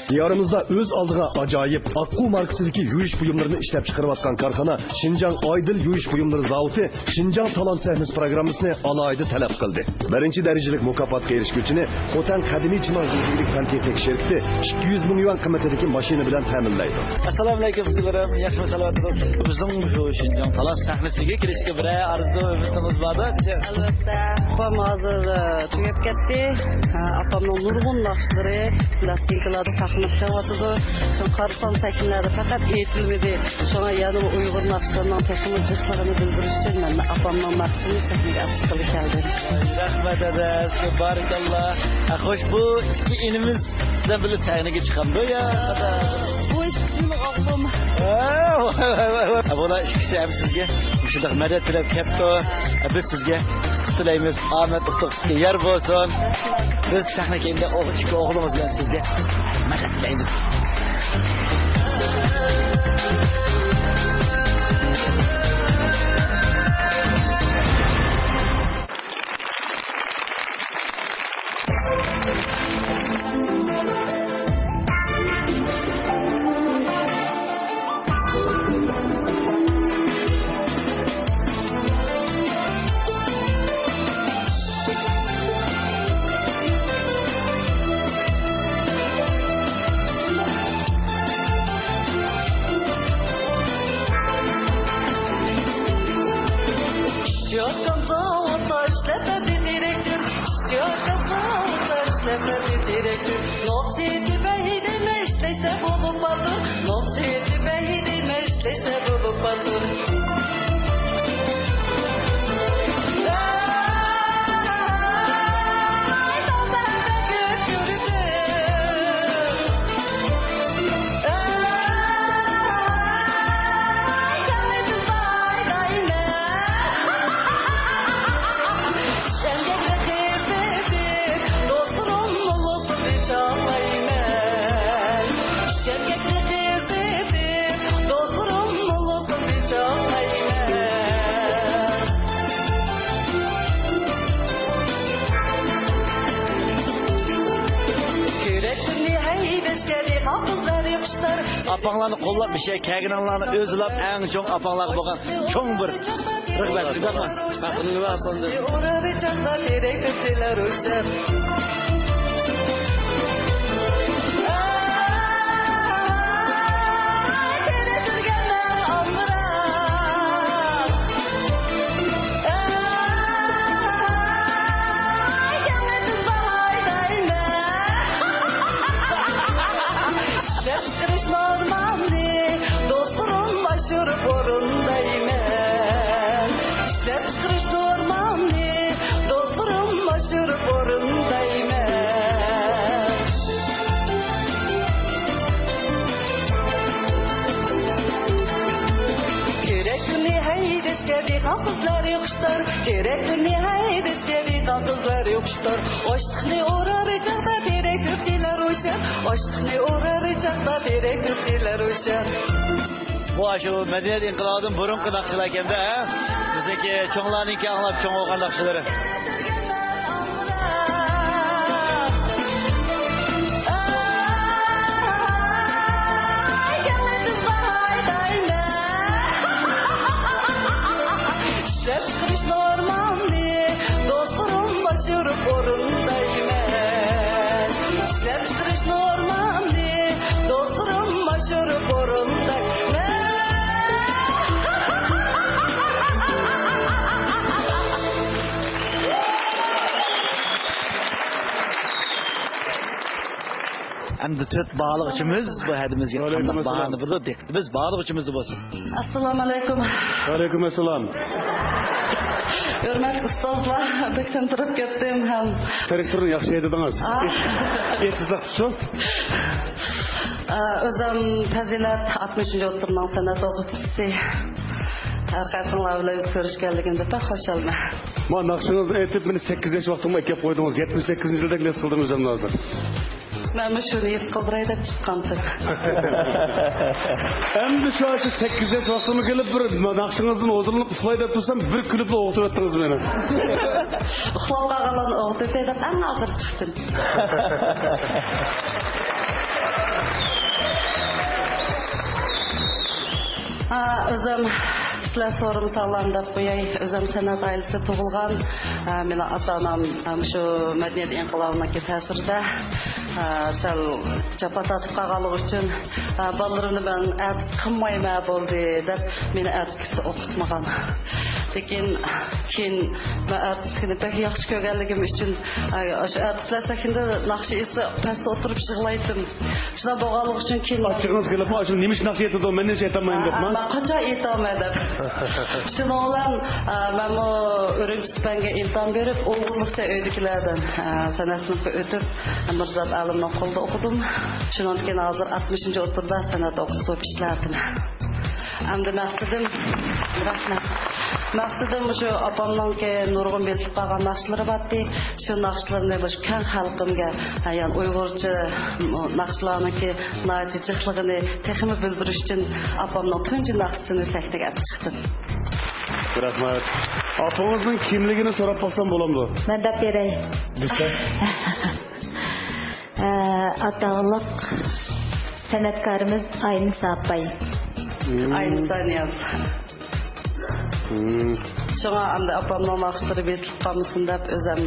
دىيارىمىزدا ئۆز ئالدىغا ئاجايىپ ئاققۇ ماركىسىدىكى يۇيۇش بۇيۇملىرىنى ئىشلەپچىقىرىۋاتقان كارخانا شىنجاڭ ئايدىل يۇيۇش بۇيۇملىرى زاۋۇتى شىنجاڭ تالانت سەھنىسى پىروگراممىسىنى ئالاھىدە تەلەپ قىلدى. بىرىنچى دەرىجىلىك مۇكاپاتقا ئېرىشكۈچىنى خوتەن قەدىمىي چىناڭ يېزا ئىگىلىك پەن-تېخنىكا شىركىتى ئىككى يۈز مىڭ يۈەن قىممىتىدىكى ماشىنا بىلەن تەمىنلەيدۇ. ئەسسالامۇئەلەيكۇم، ئۇكىلىرىم. ياخشىمۇ، سالامەتمۇ؟ بىزنىڭ شۇ شىنجاڭ تالانت سەھنىسىگە كىرىشكە بىرەر ئارزۇ ئۈمىدىڭىز بارمۇ؟ ئەلۋەتتە. ئاپام ھازىر، ئە، تۈگەپ كەتتى. ئە، ئاپامنىڭ نۇرغۇن ناخشىلىرى پىلاستىنكىلاردا ساقلىنىپ قېلىۋاتىدۇ. شۇڭا قارىسام، سەھنىلەردە پەقەت ئېيتىلمىدى. شۇڭا يەنىمۇ ئۇيغۇر ناخشىلىرىنىڭ تېخىمۇ جىقلىقىنى بىلدۈرۈش ئۈچۈن مەن ئاپامنىڭ ناخشىسىنى سەھنىگە ئېلىپ چىققىلى كەلدىم. رەھمەت، ھەدە، سىزگە بارىكاللا. ئە، خوش، بۇ ئىككى ئىنىمىز سىز بىلەن بىللە سەھنىگە چىقامدۇ يا؟ بۇ ئىككىسى مېنىڭ ئوغلۇم. ھە، ۋاي، ۋاي، ۋاي، ۋاي. بۇلار ئىككىسى ھەم سىزگە مۇشۇنداق مەدەت تىلەپ كەپتۇ. بىز سىزگە ئۇتۇق تىلەيمىز. ئامەت ئۇتۇق سىزگە يار بولسۇن. بىز سەھنە كەينىدە ئوغ-، ئىككى ئوغلىمىز بىلەن سىزگە مەدەت تىلەيمىز. Стёклом золото, шлепает директор. Стёклом золото, шлепает директор. Ноксиди бәйдеме, эшләсә булып батыр. Ноксиди бәйдеме, эшләсә булып батыр. ئاپاڭلارنى قوللاپ، مۇشۇ يەرگە كەلگىنىڭلارنى ئۆزلەپ، ئەڭ چوڭ ئاپاڭلارغا بولغان چوڭ بىر رىغبەت سىزدە. ئىشلەپچىقىرىش نورمامنى دوستلىرىمغا ئاشۇرۇپ ئورۇندايمەن. ئىشلەپچىقىرىش نورمامنى دوستلىرىمغا ئاشۇرۇپ ئورۇندايمەن. تېرەكلىرىنى ھەيدەشكە دېھقان قىزلار يوقۇشتۇر. تېرەكلىرىنى ھەيدەشكە دېھقان قىزلار يوقۇشتۇر. ئاشلىقنى ئورار چاغدا تېرەك تۈرتكىلەر روشەن. ئاشلىقنى ئورار چاغدا تېرەك تۈرتكىلەر روشەن. بۇ ئاشۇ مەدەنىيەت ئىنقىلابىدىن بۇرۇنقى ناخشىلار ئىكەندە، ھە؟ بىزنىڭكى چوڭلارنىڭكى ئاڭلاپ چوڭ بولغان ناخشىلىرى. ئىشلەپچىقىرىش نورمامنى دوستلىرىمغا ئاشۇرۇپ ئورۇندايمەن. ئىشلەپچىقىرىش نورمامنى دوستلىرىمغا ئاشۇرۇپ ئورۇندايمەن. ئەمدى تۆت باھالىغۇچىمىز بۇ ھەدىمىزگە قانداق باھانى بېرىدۇ؟ دىققىتىمىز باھالىغۇچىمىزدا بولسۇن. ئەسسالامۇ ئەلەيكۇم. ۋەئەلەيكۇم ئەسسالام. ھۆرمەتلىك ئۇستازلار، بەك تەمتىرەپ كەتتىم ھەم. تىرىكتۇرنى ياخشى ئېيتىدىڭىز. ئا. ئېيتىزلىق شۇ. ئا، ئۆزۈم پەزىلەت، ئاتمىشىنچى ئوتتۇرىنىڭ سەنئەت ئوقۇتقۇچىسى. ھەر قايسىڭلار بىلەن يۈز كۆرۈشكەنلىكىمدە بەك خۇشالمەن. ما ناخشىڭىزنى ئېيتىپ، مېنى سەككىز ياش ۋاقتىمغا ئەكەپ قويدىڭىز. يەتمىش سەككىزىنچى يىلدەك ھېس قىلدىم ئۆزۈمنى ھازىر. مەنمۇ شۇنى ھېس قىلدۇراي دەپ چىققانتىم. ئەمدى شۇ، شۇ سەككىز ياش ۋاقتىمغا كېلىپ، بىر ناخشىڭىزدىن ھۇزۇرلىنىپ ئۇخلاي دەپ تۇرسام، بىر كۈلۈپلا ئويغىتىۋەتتىڭىز مېنى. ئۇخلاپ قالغانلارنى ئويغىتىۋېتەي دەپ ئەڭ ئاخىرى چىقتىم. ھا، ئۆزۈم سىلەر سورىمىساڭلار دەپ قوياي. ئۆزۈم سەنئەت ئائىلىسىدە تۇغۇلغان. ھا، مېنىڭ ئاتا-ئانام ھەم شۇ مەدەنىيەت ئىنقىلابىنىڭكى تەسىرىدە، ھا، سەل جاپا تارتىپ قالغانلىقى ئۈچۈن، ھا، بالىلىرىمنى مەن ئەتىس قىلمايمەن بولدى دەپ مېنى ئەتىسلىكتە ئوقۇتمىغان. لېكىن كېيىن مەن ئەتىسلىكنى بەك ياخشى كۆرگەنلىكىم ئۈچۈن، ھا، شۇ ئەتىسلەر سەھنىدە ناخشا ئېيتسا پەستە ئولتۇرۇپ يىغلايتتىم. شۇنداق بولغانلىقى ئۈچۈن كېيىن ئاچچىقىڭىز كېلىپمۇ، ئاشۇ نېمە ئىش ناخشا ئېيتىدۇ، مەن نېمە ئېيتالمايمەن دەپمۇ؟ ھە، مەن قاچان ئېيتالمايمەن دەپ. شۇنىڭ بىلەن، ئە، مەنمۇ ئۈرۈمچى سۈپەنگە ئىمتىھان بېرىپ، ئوغرىلىقچە ئۆيدىكىلەردىن، ئە، سەنئەت سىنىپىغا ئۆتۈپ، مىرزات ئالىمنىڭ قولىدا ئوقۇدۇم. شۇنىڭدىن كېيىن ھازىر ئاتمىشىنچى ئوتتۇرىدا سەنئەت ئوقۇتقۇچى بولۇپ ئىشلەۋاتىمەن. ئەمدى مەقسىتىم، رەھمەت. مەقسىتىم مۇشۇ ئاپامنىڭكى نۇرغۇن بېسىلىپ قالغان ناخشىلىرى بارتتى. شۇ ناخشىلىرىنى مۇشۇ كەڭ خەلقىمگە، يەنى ئۇيغۇرچە ناخشىلارنىڭكى ناھايىتى جىقلىقىنى تېخىمۇ بىلدۈرۈش ئۈچۈن ئاپامنىڭ تۇنجى ناخشىسىنى سەھنىگە ئېلىپ چىقتىم. رەھمەت. ئاپىڭىزنىڭ كىملىكىنى سوراپ باقسام بولامدۇ؟ مەن دەپ بېرەي. دېسە. ئە، ئاتاقلىق سەنئەتكارىمىز ئاينىسا ئاپاي. مم. ئاينىسا نىياز. مم. شۇڭا ئەمدى ئاپامنىڭ ناخشىلىرى بېسىلىپ قالمىسۇن دەپ ئۆزۈم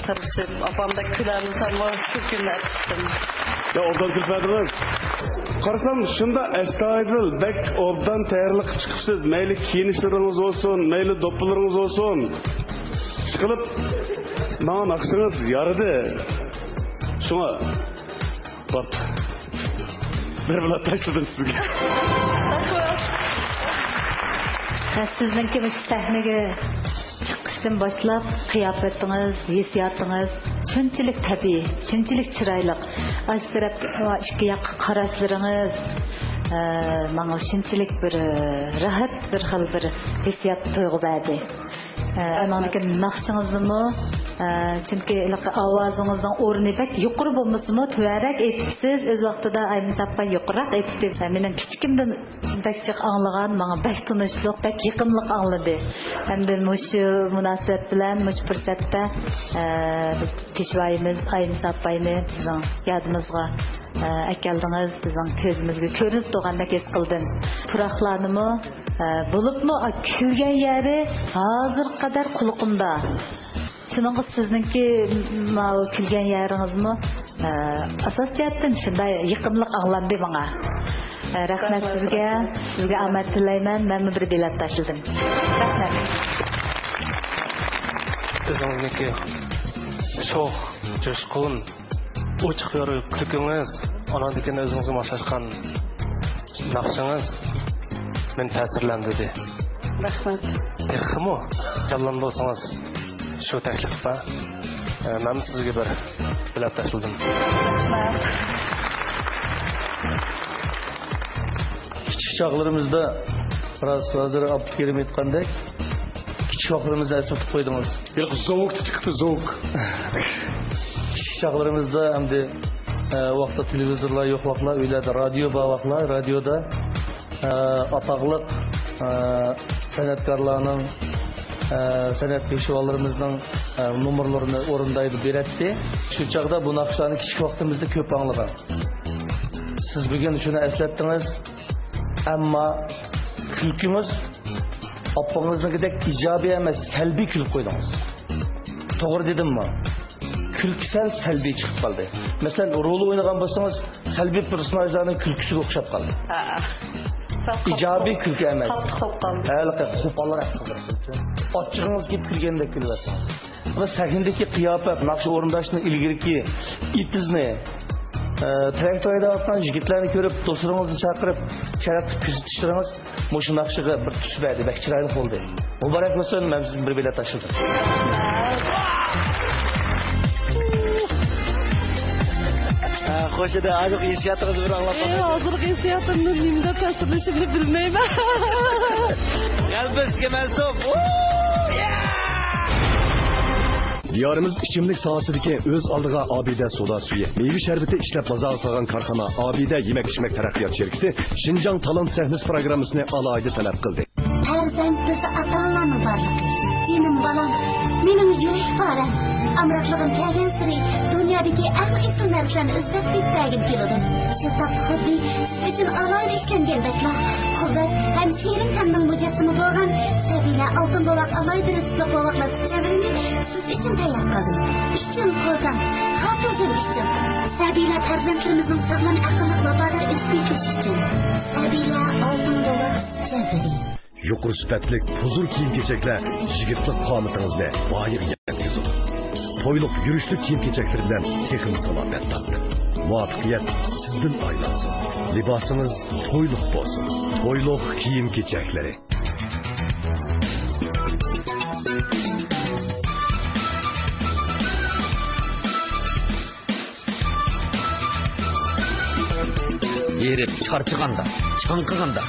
تىرىشىپ، ئاپامدەك كۈلەلمىسەممۇ كۈلكىمنى ئېلىپ چىقتىم. يا، ئوبدان كۈلۈپ بەردىڭىز. قارىسام، شۇنداق ئەستايىدىل، بەك ئوبدان تەييارلىق قىلىپ چىقىپسىز. مەيلى كىيىنىشلىرىڭىز بولسۇن، مەيلى دوپپىلىرىڭىز بولسۇن. ئىشقىلىپ، ماڭا ناخشىڭىز يارىدى. شۇڭا، بوپتۇ. بىر بىلەت تاشلىدىم سىزگە. ھە، سىزنىڭكى مۇشۇ سەھنىگە چىقىشتىن باشلاپ، قىياپىتىڭىز، ھېسسىياتىڭىز شۇنچىلىك تەبىئىي، شۇنچىلىك چىرايلىق. ئاشۇ تەرەپ، ئىككى ياققا قاراشلىرىڭىز، ئە، ماڭا شۇنچىلىك بىر، ئە، راھەت، بىر خىل بىر ھېسسىيات، تۇيغۇ بەردى. ئە، ئەمما لېكىن ناخشىڭىزنىمۇ ئە، چۈنكى ھېلىقى ئاۋازىڭىزنىڭ ئورنى بەك يۇقىرى بولمىسىمۇ، تۆۋەنرەك ئېيتىپسىز. ئۆز ۋاقتىدا ئاينىسا ئاپا يۇقىرىراق ئېيتتى. ئە، مېنىڭ كىچىكىمدىن بەك جىق ئاڭلىغان، ماڭا بەك تونۇشلۇق، بەك يېقىملىق ئاڭلىدى. ھەمدە مۇشۇ مۇناسىۋەت بىلەن، مۇشۇ پۇرسەتتە، ئە، بىز پېشۋايىمىز ئاينىسا ئاپاينى بىزنىڭ يادىمىزغا، ئە، ئەكەلدىڭىز. بىزنىڭ كۆزىمىزگە كۆرۈنۈپ تۇرغاندەك ھېس قىلدىم. پۇراقلارنىمۇ، ئە، بولۇپمۇ، ئا، كۈلگەن يەرى ھازىرغا قەدەر قۇلىقىمدا. شۇنىڭغا سىزنىڭكى ماۋۇ كۈلگەن يېرىڭىزمۇ، ئە، ئاساسىي جەھەتتىن شۇنداق يېقىملىق ئاڭلاندى ماڭا. ئە، رەھمەت سىزگە، سىزگە ئامەت تىلەيمەن. مەنمۇ بىر بېلەت تاشلىدىم. رەھمەت. ئۆزىڭىزنىڭكى شوخ، جۇشقۇن، ئوچۇق يورۇق كۈلكىڭىز، ئاناندىن كېيىن ئۆزىڭىزگە ماسلاشقان ناخشىڭىز مېنى تەسىرلەندۈردى. رەھمەت. تېخىمۇ جانلاندۇرسىڭىز شۇ تەكلىپكە، ئە، مەنمۇ سىزگە بىر بېلەت تاشلىدىم. رەھمەت. كىچىك چاغلىرىمىزدا، راست ھازىر ئابدۇكېرىم ئېيتقاندەك، كىچىك ۋاقتىمىزنى ئەسلىتىپ قويدىڭىز. ھېلىقى زوۋۇكتا چىقتى، زوۋۇك. كىچىك چاغلىرىمىزدا ئەمدى، ئە، ۋاقىتتا تېلېۋىزورلار يوق ۋاقىتلار، ئۆيلەردە رادىيو بار ۋاقىتلار، رادىيودا، ئە، ئاتاقلىق، ئە، سەنئەتكارلارنىڭ، ئە، سەنئەت پېشۋالىرىمىزنىڭ، ئە، نومۇرلىرىنى ئورۇندايدۇ، بېرەتتى. شۇ چاغدا بۇ ناخشىلارنى كىچىك ۋاقتىمىزدا كۆپ ئاڭلىغان. سىز بۈگۈن شۇنى ئەسلەتتىڭىز. ئەمما كۈلكىڭىز ئاپىڭىزنىڭكىدەك ئىجابىي ئەمەس، سەلبىي كۈلۈپ قويدىڭىز. توغرا دېدىممۇ؟ كۈلكە سەل سەلبىي چىقىپ قالدى. مەسىلەن، رول ئوينىغان بولسىڭىز، سەلبىي پېرسوناژلارنىڭ كۈلكىسىگە ئوخشاپ قالدى. ھە. سەل قاتتىق، ئىجابىي كۈلكە ئەمەس. قاتتىق بولۇپ قالدى. ھېلىقى قوپالراق قىلدى. ئاچچىقىڭىز كېلىپ كۈلگەندەك كۈلۈۋەتتىڭىز. بۇ سەھنىدىكى قىياپەت، ناخشا ئورۇنداشنىڭ ئىلگىرىكى ئېتىزنى، ئە، تىراكتور ھەيدەۋاتقان يىگىتلەرنى كۆرۈپ، دوستلىرىڭىزنى چاقىرىپ، شەرەپلىك كۆزىتىشلىرىڭىز مۇشۇ ناخشىغا بىر تۈس بەردى، بەك چىرايلىق بولدى. مۇبارەك بولسۇن، مەن سىزگە بىر بېلەت تاشلىدىم. ھە، خوش ئىدى، ھازىرقى ھېسسىياتىڭىزنى بىر ئاڭلاپ باقاي. ئەي، ھازىرقى ھېسسىياتىمنى نېمە دەپ تەسۋىرلىشىمنى بىلمەيمەن. غەلىبە سىزگە مەنسۇپ. دىيارىمىز ئىچىملىك ساھەسىدىكى ئۆز ئالدىغا ئابىدە سودا سۈيى، مېۋە شەربىتى ئىشلەپ بازارغا سالغان كارخانا ئابىدە يېمەك-ئىچمەك تەرەققىيات شىركىتى شىنجاڭ تالانت سەھنىسى پىروگراممىسىنى ئالاھىدە تەلەپ قىلدى. پەرزەنت بىزدە ئاتا-ئانىلارنىڭ بارلىقى. جېنىم بالام، مېنىڭ يۈرەك پارەم. ئامراقلىقىم كەلگەنسېرى دۇنيادىكى ئەڭ ئېسىل نەرسىلەرنى ئىزدەپ تېپىپ بەرگۈم كېلىدۇ. شۇ تاپتا خۇددى سىز ئۈچۈن ئالاھىدە ئىشلەنگەندەكلا، قۇۋۋەت ھەم شېرىن تەمنىڭ مۇجەسسىمى بولغان سەبىيلەر ئالتۇن بوۋاق ئالاھىدە رېتسېپلىق بوۋاقلار سۈت چەۋرىنى سىز ئۈچۈن تەييار قىلدىم. ئىچىڭ قوزام، خاتىرجەم ئىچىڭ. سەبىيلەر پەرزەنتلىرىمىزنىڭ ساغلام، ئەقىللىق، ۋاپادار ئۆسۈپ يېتىلىشى ئۈچۈن. سەبىيلەر ئالتۇن بوۋاق سۈت چەۋرى. يۇقىرى سۈپەتلىك ھۇزۇر كىيىم-كېچەكلەر يىگىتلىق قامىتىڭىزنى بايىغا يەتكۈزىدۇ. تويلۇق يۈرۈشلۈك كىيىم-كېچەكلىرى بىلەن تېخىمۇ سالاپەت تارتىڭ. مۇۋەپپەقىيەت سىزدىن ئايلانسۇن. لىباسىڭىز تويلۇق بولسۇن. تويلۇق كىيىم-كېچەكلىرى. ھېرىپ چارچىغاندا، چاڭقىغاندا،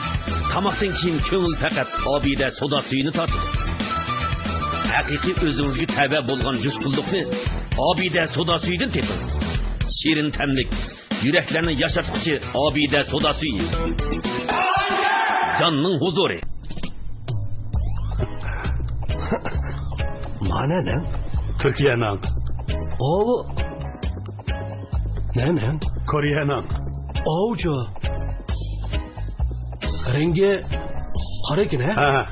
تاماقتىن كېيىن كۆڭۈل پەقەت ئابىدە سودا سۈيىنى تارتىدۇ. ھەقىقىي ئۆزىڭىزگە تەۋە بولغان جۇشقۇنلۇقنى ئابىدە سودا سۈيىدىن تېپىڭ. شېرىن تەملىك، يۈرەكلەرنى ياشارتقۇچى ئابىدە سودا سۈيى. جاننىڭ ھۇزۇرى. مانا نەڭ؟ تۈركىيەنىڭ. ئاۋۇ. نەنەڭ؟ كورېيەنىڭ. ئاۋۇچۇ. رەڭگى قارا ئىكەن، ھە؟ ھە.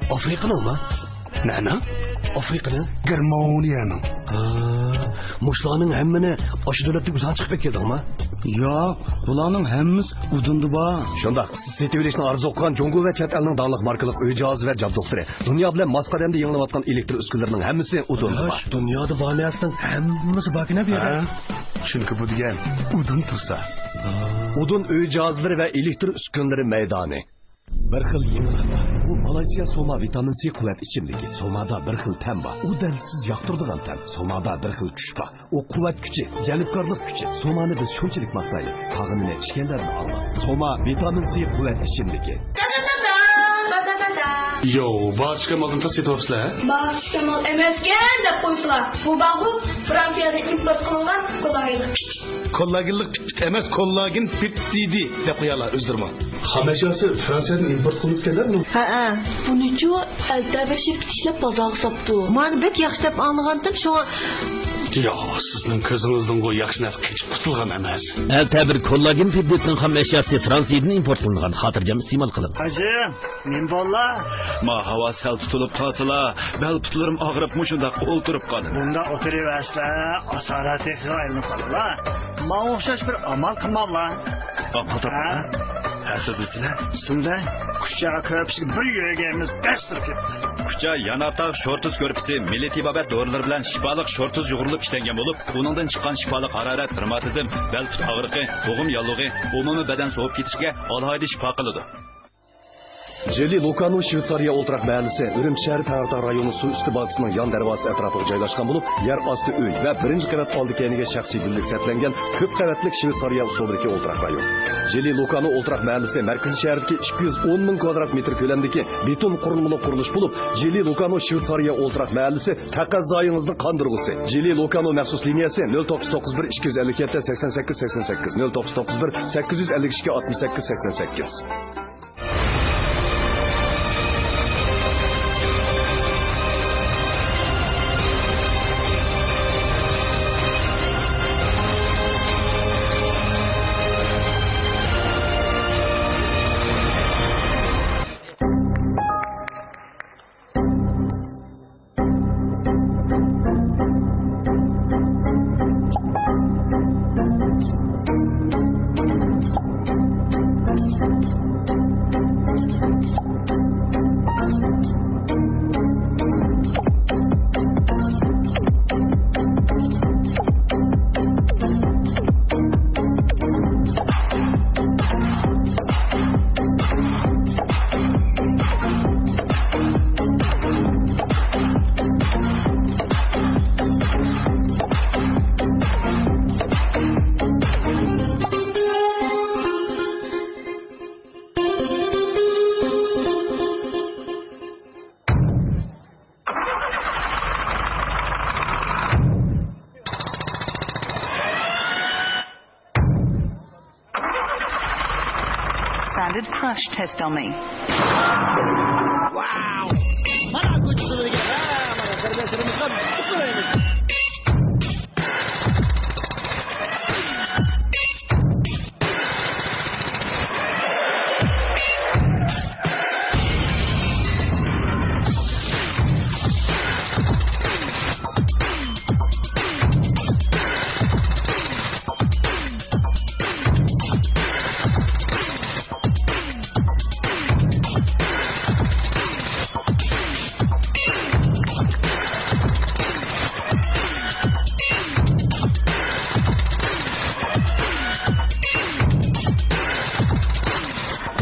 ئافرىقىنىڭما؟ نەنىڭ؟ ئافرىقىنىڭ. گېرمانىيەنىڭ. ھا، مۇشۇلارنىڭ ھەممىنى ئاشۇ دۆلەتتىن ئۆزۈڭ چىقىپ كەلدىڭما؟ ياق، بۇلارنىڭ ھەممىسى ئۇدۇندا بار. شۇنداق، سېتىۋېلىشنى ئارزۇ قىلغان جۇڭگو ۋە چەت ئەلنىڭ داڭلىق ماركىلىق ئۆي جاھازى ۋە جابدۇقلىرى، دۇنيا بىلەن ماس قەدەمدە يېڭىلىنىۋاتقان ئېلېكتر ئۈسكۈنىلىرىنىڭ ھەممىسى ئۇدۇندا بار. دۇنيادا بار نەرسىنىڭ ھەممىسى باركەن بۇ يەردە. ھە؟ چۈنكى بۇ دېگەن ئۇدۇن تۇرسا. ئۇدۇن ئۆي جاھازلىرى ۋە ئېلېكتر ئۈسكۈنىلىرى مەيدانى. بىر خىل يېڭىلىق بار. بۇ مالايسىيا سوما ۋىتامىن سى قۇۋۋەت ئىچىملىكى. سومادا بىر خىل تەم بار. ئۇ دەل سىز ياقتۇرىدىغان تەم. سومادا بىر خىل كۈچ بار. ئۇ قۇۋۋەت كۈچى، جەلپكارلىق كۈچى. سومانى بىز شۇنچىلىك ماختايلى. تاغىمىنى ئىچكەنلەردىن ئاڭلاڭ. سوما ۋىتامىن سى قۇۋۋەت ئىچىملىكى. ياۋ، باھا چۈشكەن مالدىن تېز سېتىۋاپسىلەر، ھە؟ باھا چۈشكەن مال ئەمەسكەن دەپ قويسىلا، بۇ بارغۇ، فرانسىيەدىن ئىمپورت قىلىنغان كوللاگېنلىق پىت پىت. كوللاگېنلىق پىت پىت ئەمەس، كوللاگېن پىت دېدى دەپ قويالا ئۆزلىرىمۇ. خام ئەشياسى فرانسىيەدىن ئىمپورت قىلىنىپ كەلگەنمۇ؟ ھەئە، بۇنىچۇ ئەلتە بىر شىركىتى ئىشلەپ بازارغا ساپتۇ. مانا بەك ياخشى دەپ ئاڭلىغانتىم، شۇڭا. ياق، سىزنىڭ كۆزىڭىزدىنغۇ ياخشى نەرسە قېچىپ قۇتۇلغان ئەمەس. ئەلتە بىر كوللاگېن پىددىتنىڭ خام ئەشياسى فرانسىيەدىن ئىمپورت قىلىنغان، خاتىرجەم ئىستېمال قىلىڭ. ھاجىم، نېمە بوللا؟ ما ھاۋا سەل تۇتۇلۇپ قالسىلا، بەل پۇتلىرىم ئاغرىپ مۇشۇنداق ئولتۇرۇپ قالىمەن. بۇنداق ئولتۇرۇۋەرسىلە، ئاسارەت تېخىغا ئايلىنىپ قالىلا. ماڭا ئوخشاش بىر ئامال قىلماڭلا. ئامال تاپقان؟ ھە؟ ھە، سۆزلىسىلە. ئىسىمدە كۇچا كۆرپىسىگە بىر يۈرگەنمىز، دەس تۇرۇپ كەتتى. كۇچا يانارتاغ شورتۇز كۆرپىسى مىللىي تېبابەت دورىلىرى بىلەن شىپالىق شورتۇز يۇغۇرۇلۇپ ئىشلەنگەن بولۇپ، ئۇنىڭدىن چىققان شىپالىق ھارارەت، رېماتىزم، بەل پۇت ئاغرىقى، بوغۇم ياللۇغى، ئومۇمىي بەدەن سوۋۇپ كېتىشىگە ئالاھىدە شىپا قىلىدۇ. جېلى لوكانو شۋېتسارىيە ئولتۇراق مەھەللىسى ئۈرۈمچى شەھىرى تەڭرىتاغ رايونى سۇ ئۈستى باغچىسىنىڭ يان دەرۋازىسى ئەتراپىغا جايلاشقان بولۇپ، يەر ئاستى ئۆي ۋە بىرىنچى قەۋەت ئالدى كەينىگە شەخسىي گۈللۈك سەپلەنگەن كۆپ قەۋەتلىك شۋېتسارىيە ئۇسۇلىدىكى ئولتۇراق رايون. جېلى لوكانو ئولتۇراق مەھەللىسى مەركىزىي شەھەردىكى ئىككى يۈز ئون مىڭ كۋادرات مېتىر كۆلەمدىكى بېتون قۇرۇلمىلىق قۇرۇلۇش بولۇپ، جېلى لوكانو شۋېتسارىيە ئولتۇراق مەھەللىسى تەقەززايىڭىزنى قاندۇرغۇسى. جېلى لوكانو مەخسۇس لىنىيەسى نۆل توققۇز توققۇز بىر ئىككى يۈز ئەللىك يەتتە سەكسەن سەككىز سەكسەن سەككىز، نۆل توققۇز توققۇز بىر سەككىز يۈز ئەللىك ئىككى ئاتمىش سەككىز سەكسەن سەككىز. Standard crash test dummy. Wow! مانا كوچىسىدىكى، ھە، مانا سەربەستلىرىمىزغا قۇتلۇق.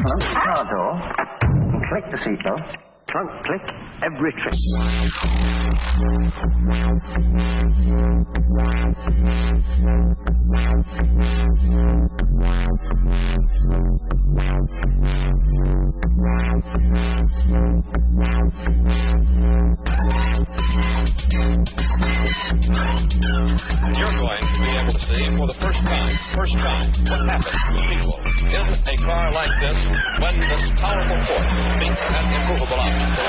Close the car door and click the seatbelt. Trunk click, every trick. You're going to be able to see for the first time, first time, what happens to people in a car like this when this powerful force meets an immovable object.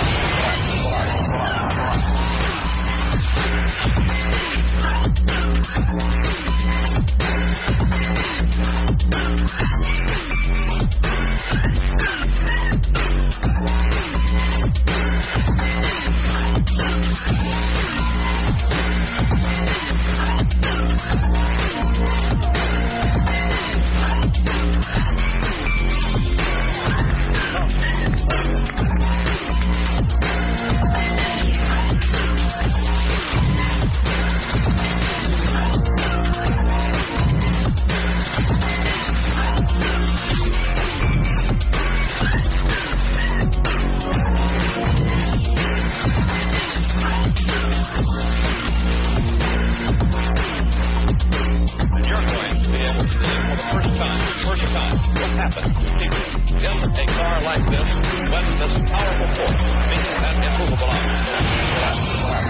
Makes an immovable object.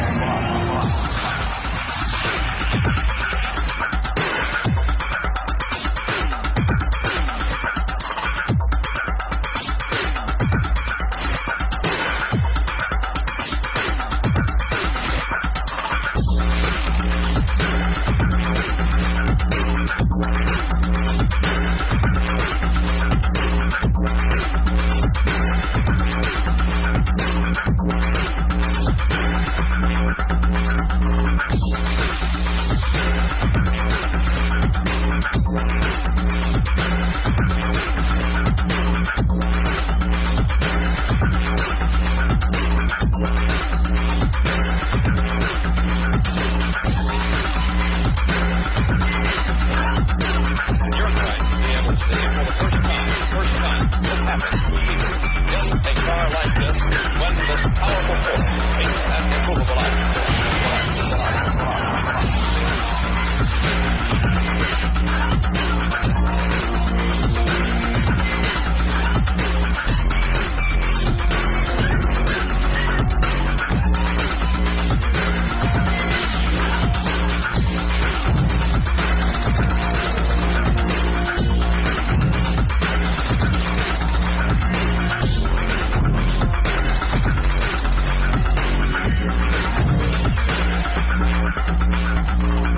You're going to be able to see for the first time, first time, this happens. Yes, a car like this, when this powerful force meets an immovable object.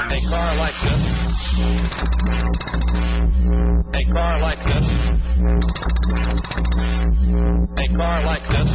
A car like this. A car like this. A car like this.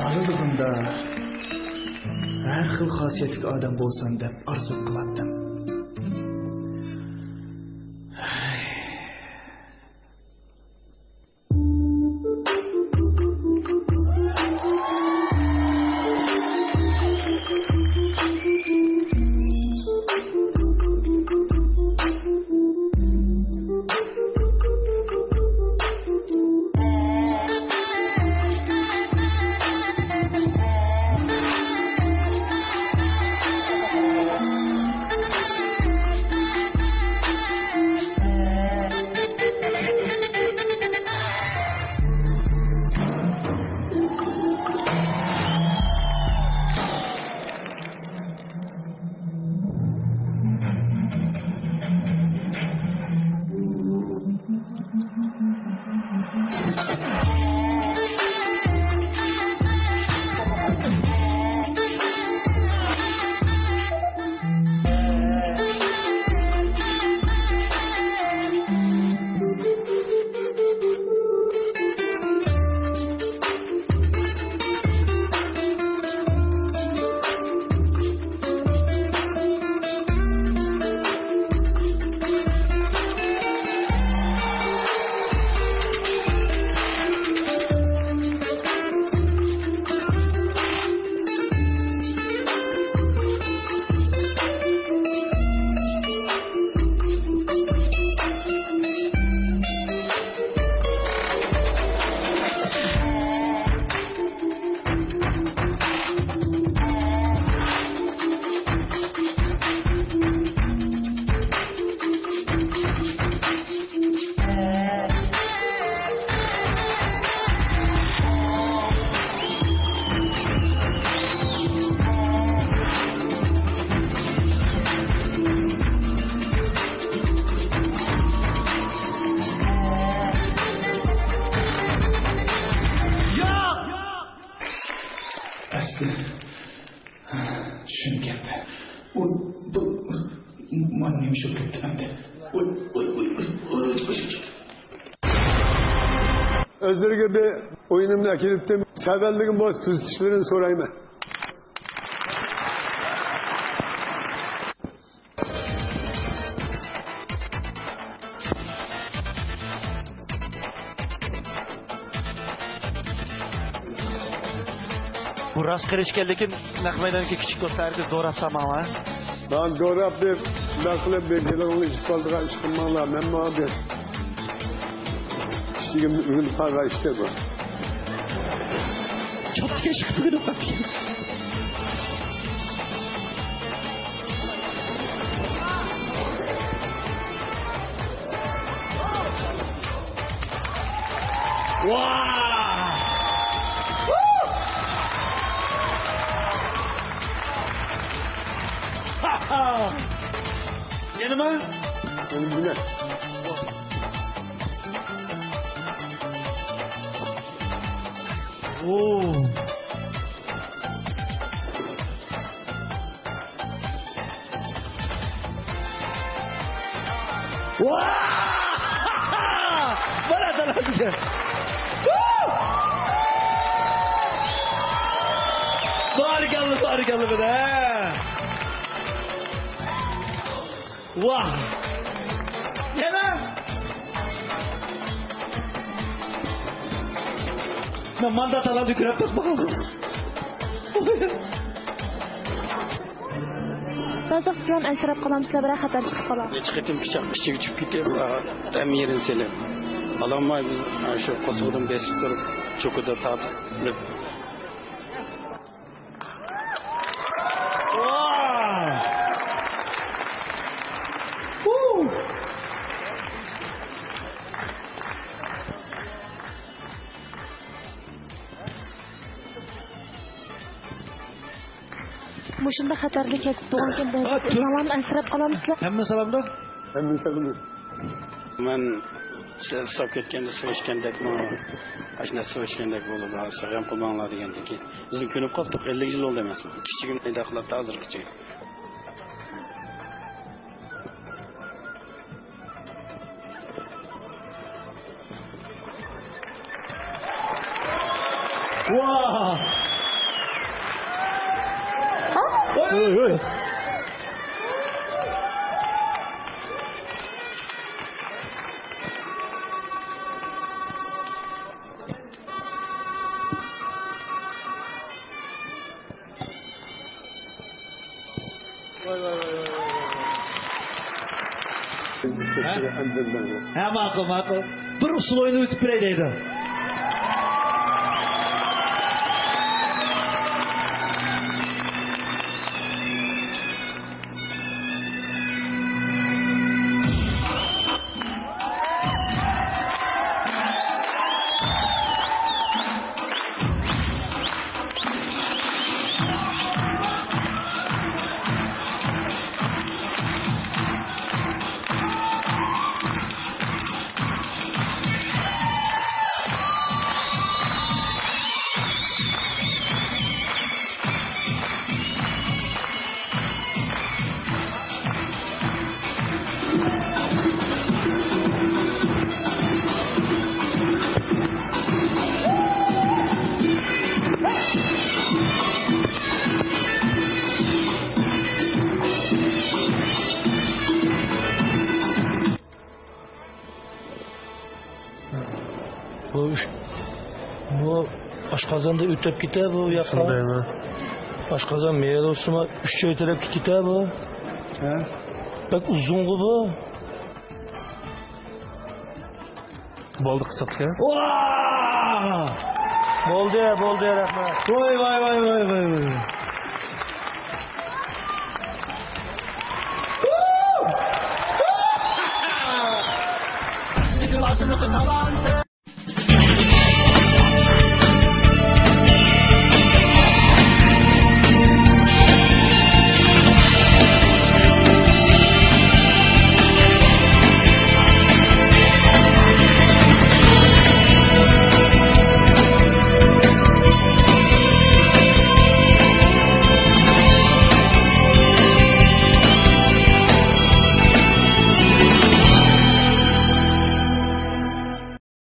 بالىلىقىمدا ھەر خىل خاسىيەتلىك ئادەم بولسام دەپ ئارزۇ قىلاتتىم. ئەسلى چۈشۈنگەندە، ئۇ، بۇ، مانا نېمە شۇ كەتتى ئەمدى. ئۇي، ئۇي، ئۇي. ئۆزلىرىگە بىر ئويۇنۇمنى ئەكېلىپتىم. سەۋەنلىكىم بولسا تۈزىتىشلىرىنى سورايمەن. بۇ راست قىلىش ئىكەن، لېكىن نەق مەيداندىكى كىچىك دوستلار ھەرگىز دوراپ سالماڭلار. مانا دوراپ بېرىپ، شۇنداق قىلىپ بىر يىلىڭنى ئىچىپ قالىدىغان ئىش قىلماڭلار، مەن ماڭا بىر كىشىگە ئۆگىنىپ قالغان ئىش بۇ. چاپتىكەن شىقىپ ئۆگىنىپ قاپتىكەن. يەنىمۇ؟ يەنە بىلە. بارىكاللا، بارىكاللا بىلە. ۋاھ. يەنە. مەن ماندا تالاندا كۆرۈپ باقمىغان. بەزى ۋاقىت سىلەرمۇ ئەنسىرەپ قالامسىلەر، بىرەر خەتەر چىقىپ قالا. نەچچە قېتىم پىچاق ئىچىگە چۈشۈپ كېتىپ، ھەممە يېرىنى سېلىپ. ئالالماي بىز شۇ قورسىقىدىن بېسىپ تۇرۇپ، چوكىدا تارتىپ. مۇشۇنداق خەتەرلىك كەسىپ بولغانكەن، بەزى ئا، تۈر- ئىنسانلارمۇ ئەنسىرەپ قالامسىلەر؟ ھەممە سالامدۇ؟ ھەممە سالامدۇ؟ مەن سە-، ساپ كەتكەندە سۇ ئىچكەندەك، مانا ئاشۇنداق سۇ ئىچكەندەك بولىدۇ، سىغەم قىلماڭلار دېگەندىن كېيىن، بىزمۇ كۆنۈپ قاپتۇق، ئەللىك يىل بولدى ئەمەسمۇ؟ كىچىكىمدە ئەيداق قىلاتتى، ھازىرغىچە. ۋاھ! ھوي، ھوي. ھە؟ ھە، ماقۇل، ماقۇل. بىر ئۇسسۇل ئوينىۋېتىپ بېرەي دەيدۇ. بۇ ئۈچ، بۇ ئاشقازاندا ئۆتۈپ كېتە بۇ ياققا. شۇندايمۇ؟ ئاشقازان مېيىل بولسىمۇ ئۈچ تەرەپكە كېتە بۇ. ھە؟ بەك ئۇزۇنغۇ بۇ. بولدى، قىسقىتىپ. بولدى، بولدى، رەھمەت. ۋاي، ۋاي، ۋاي.